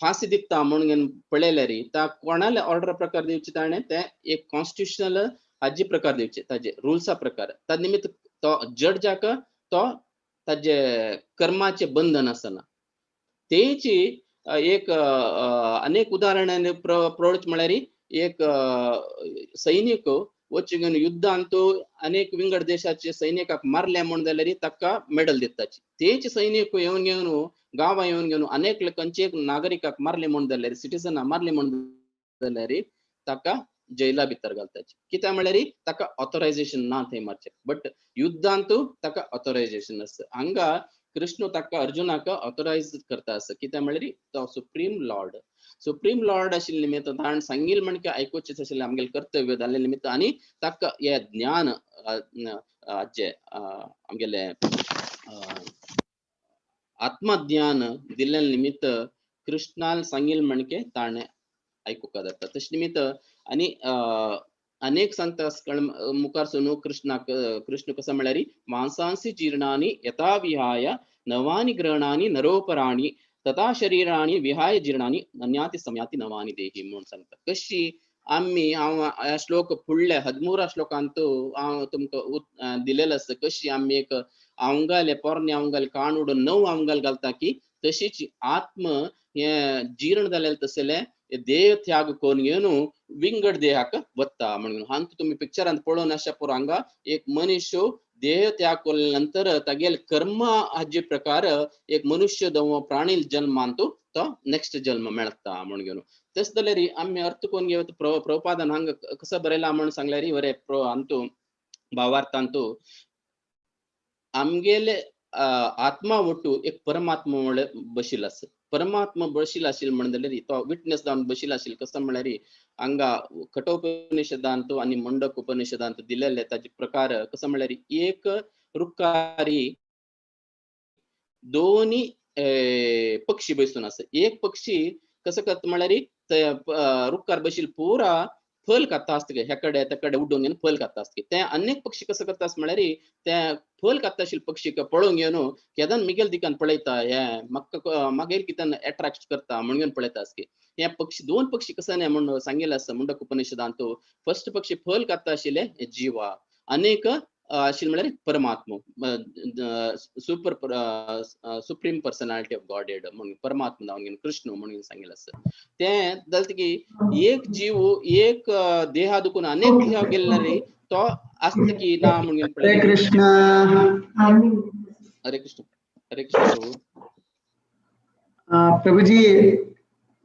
फांसी दिता म्हणून पळयल्यार ता कोणाले ऑर्डर प्रकार दिवचे ताणें तें एक कॉन्स्टिट्युशनल हाजे प्रकार दिवचे ताजे रुल्सा प्रकार. त्या निमित्त तो जड्जाक तो ताजे कर्माचे बंधन आसना. तेची एक अनेक उदाहरणां प्रौढ म्हळ्यार एक सैनिक वचून युद्धांत अनेक विंगड देशाचे सैनिकाक मारले म्हूण जाल्यार ताका मेडल दिताची. तेच सैनिक येवन घेवन गांवां येवन घेवन अनेक खंयचे नागरिकाक मारले म्हूण जाल्यार सिटीजनाक मारले म्हूण जाल्यार ताका जैला भितर घालताची. कित्याक म्हळ्यार ताका ऑथोरायझेशन ना थंय मारचें, बट युद्धांत ताका ऑथोरायझेशन आसा. हांगा कृष्ण ताका अर्जुनाक ऑथोरायज करता आसा. कित्याक म्हळ्यार तो सुप्रीम लॉर्ड, सुप्रीम लॉर्ड आशिल्ले निमित्त ताणें सांगिल्लें म्हण आयकुचें आशिल्लें आमगेलें कर्तव्य जाल्ले निमित्त आनी ताका हें ज्ञान हाजें आमगेलें आत्मज्ञान दिल्ले निमित्त कृष्णान सांगिल्लें म्हणके ताणें आयकुपाक जाता. तशें निमित्त आनी अनेक सांगता मुखार सोनू कृष्णाक कृष्ण कसं म्हळ्यार मांसांसी जीर्णानि यथा विहाय नवानि ग्रहणानि नरोपराणि तथा शरीराणि विहाय जीर्णानि अन्याति समयाति नवानि देही म्हणून सांगता. कशी आमी हांव ह्या श्लोक फुडल्या 13 श्लोकांत हांव तुमकां दिलेलो आसा कशी आमी एक अवंगाले पोरणे अवंगाले काण उडोवन नव अवंगाल घालता की तशीच आत्म हे जीर्ण जालेलें तसलें देह त्याग करून घेवन विंगड देहाक वता म्हणून. हांगा तुमी पिक्चरांत पळोवन आसा पुरो हांगा एक मनीस देह त्याग केले नंतर तागेले कर्म हाजे प्रकार एक मनुष्य दव प्राणी जल्मांत तो नेक्स्ट जल्म मेळटा म्हणून घेवन. तशें जाल्यार आमी अर्थ करून घेवत प्रभुपादान हांगा कसो बरयला म्हणून सांगल्यार बरें हांतू भावार्थांतू आमगेले आत्मा ಒಟ್ಟು एक परमात्मा म्हळ्यार बशिल्लो आसा. परमात्मा बशिल्लो आशिल्लो म्हण जाल्यार तो विटनेस जावन बशिल्लो आशिल्लो कसो म्हळ्यार हांगा कठोपनिषदांत आनी मुंडक उपनिषदांत दिलेले ताजे प्रकार कसो म्हळ्यार एक रुखारी दोनी पक्षी बसून आसा. एक पक्षी कसो करता म्हळ्यार रुखार बशिल्लो पुरा फल खाता आसता ह्या कडे त्या कडे उडोवन घेवन फल खाता आसता. ते अनेक पक्षी कसो करता म्हळ्यार ते फल खाता आशिल्ले पक्षी पळोवन घेवन केदन मिगेल दिकान पळयता हे म्हाका मागीर कित्यान एट्रेक्ट करता म्हणून घेवन पळयता आसता. हे पक्षी दोन पक्षी कसो न्ही म्हूण सांगिल्लें आसा मुंडक उपनिषदांत. फर्स्ट पक्षी फल खाता आशिल्ले जिवा, अनेक आशिल्ले म्हळ्यार परमात्मा, super supreme personality of Godhead म्हणून परमात्मा जावन घेवन कृष्ण म्हणून सांगिल्लें आसा. तें जालें की एक जीव एक देहा दुखून अनेक देहा गेल्ले तो आसता की ना म्हणून. हरे कृष्ण, हरे कृष्ण, हरे कृष्ण प्रभु. Prabhuji,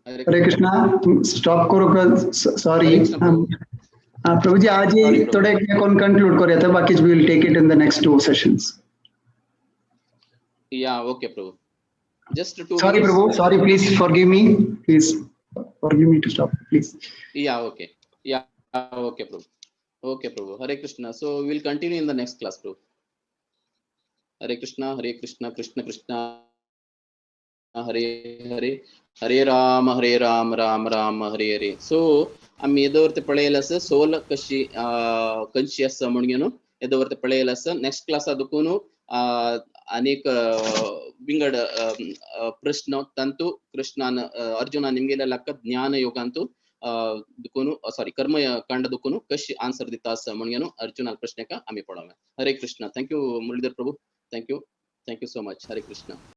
Hare Hare Krishna, stop करूंक सॉरी. हरे कृष्णा प्रभु. प्रभुजी, आज Sorry, Prabhu. थोडे कोण कंक्लूड करूया, बाकीच we will take it in the next two sessions. Yeah, okay Prabhu, just 2 Sorry minutes. Prabhu, sorry, please forgive me, please forgive me to stop, please. Yeah, okay. Yeah, okay Prabhu. Okay Prabhu, Hare Krishna. So we will continue in the next class, Prabhu. Hare Krishna, Hare Krishna, Krishna Krishna, Hare Hare, Hare Ram, Hare Ram, Ram Ram, Hare Hare. So आम्ही येदोवर ते पळयलें आसा, सोल कशी कंशी आसा म्हणून येदोवर ते पळयलें आसा. नेक्स्ट क्लासा दुखून अनेक विंगड प्रश्न तांतू कृष्णान अर्जुनान निमगेल्या लक्क ज्ञान योगांतू दुखून, सॉरी, कर्म कांड दुखून कशी आन्सर दिता आसा म्हणून अर्जुनान प्रश्नाक आमी पळोवया. Hare Krishna. Thank you Muralidhar Prabhu, thank you, thank you so much. Hare Krishna.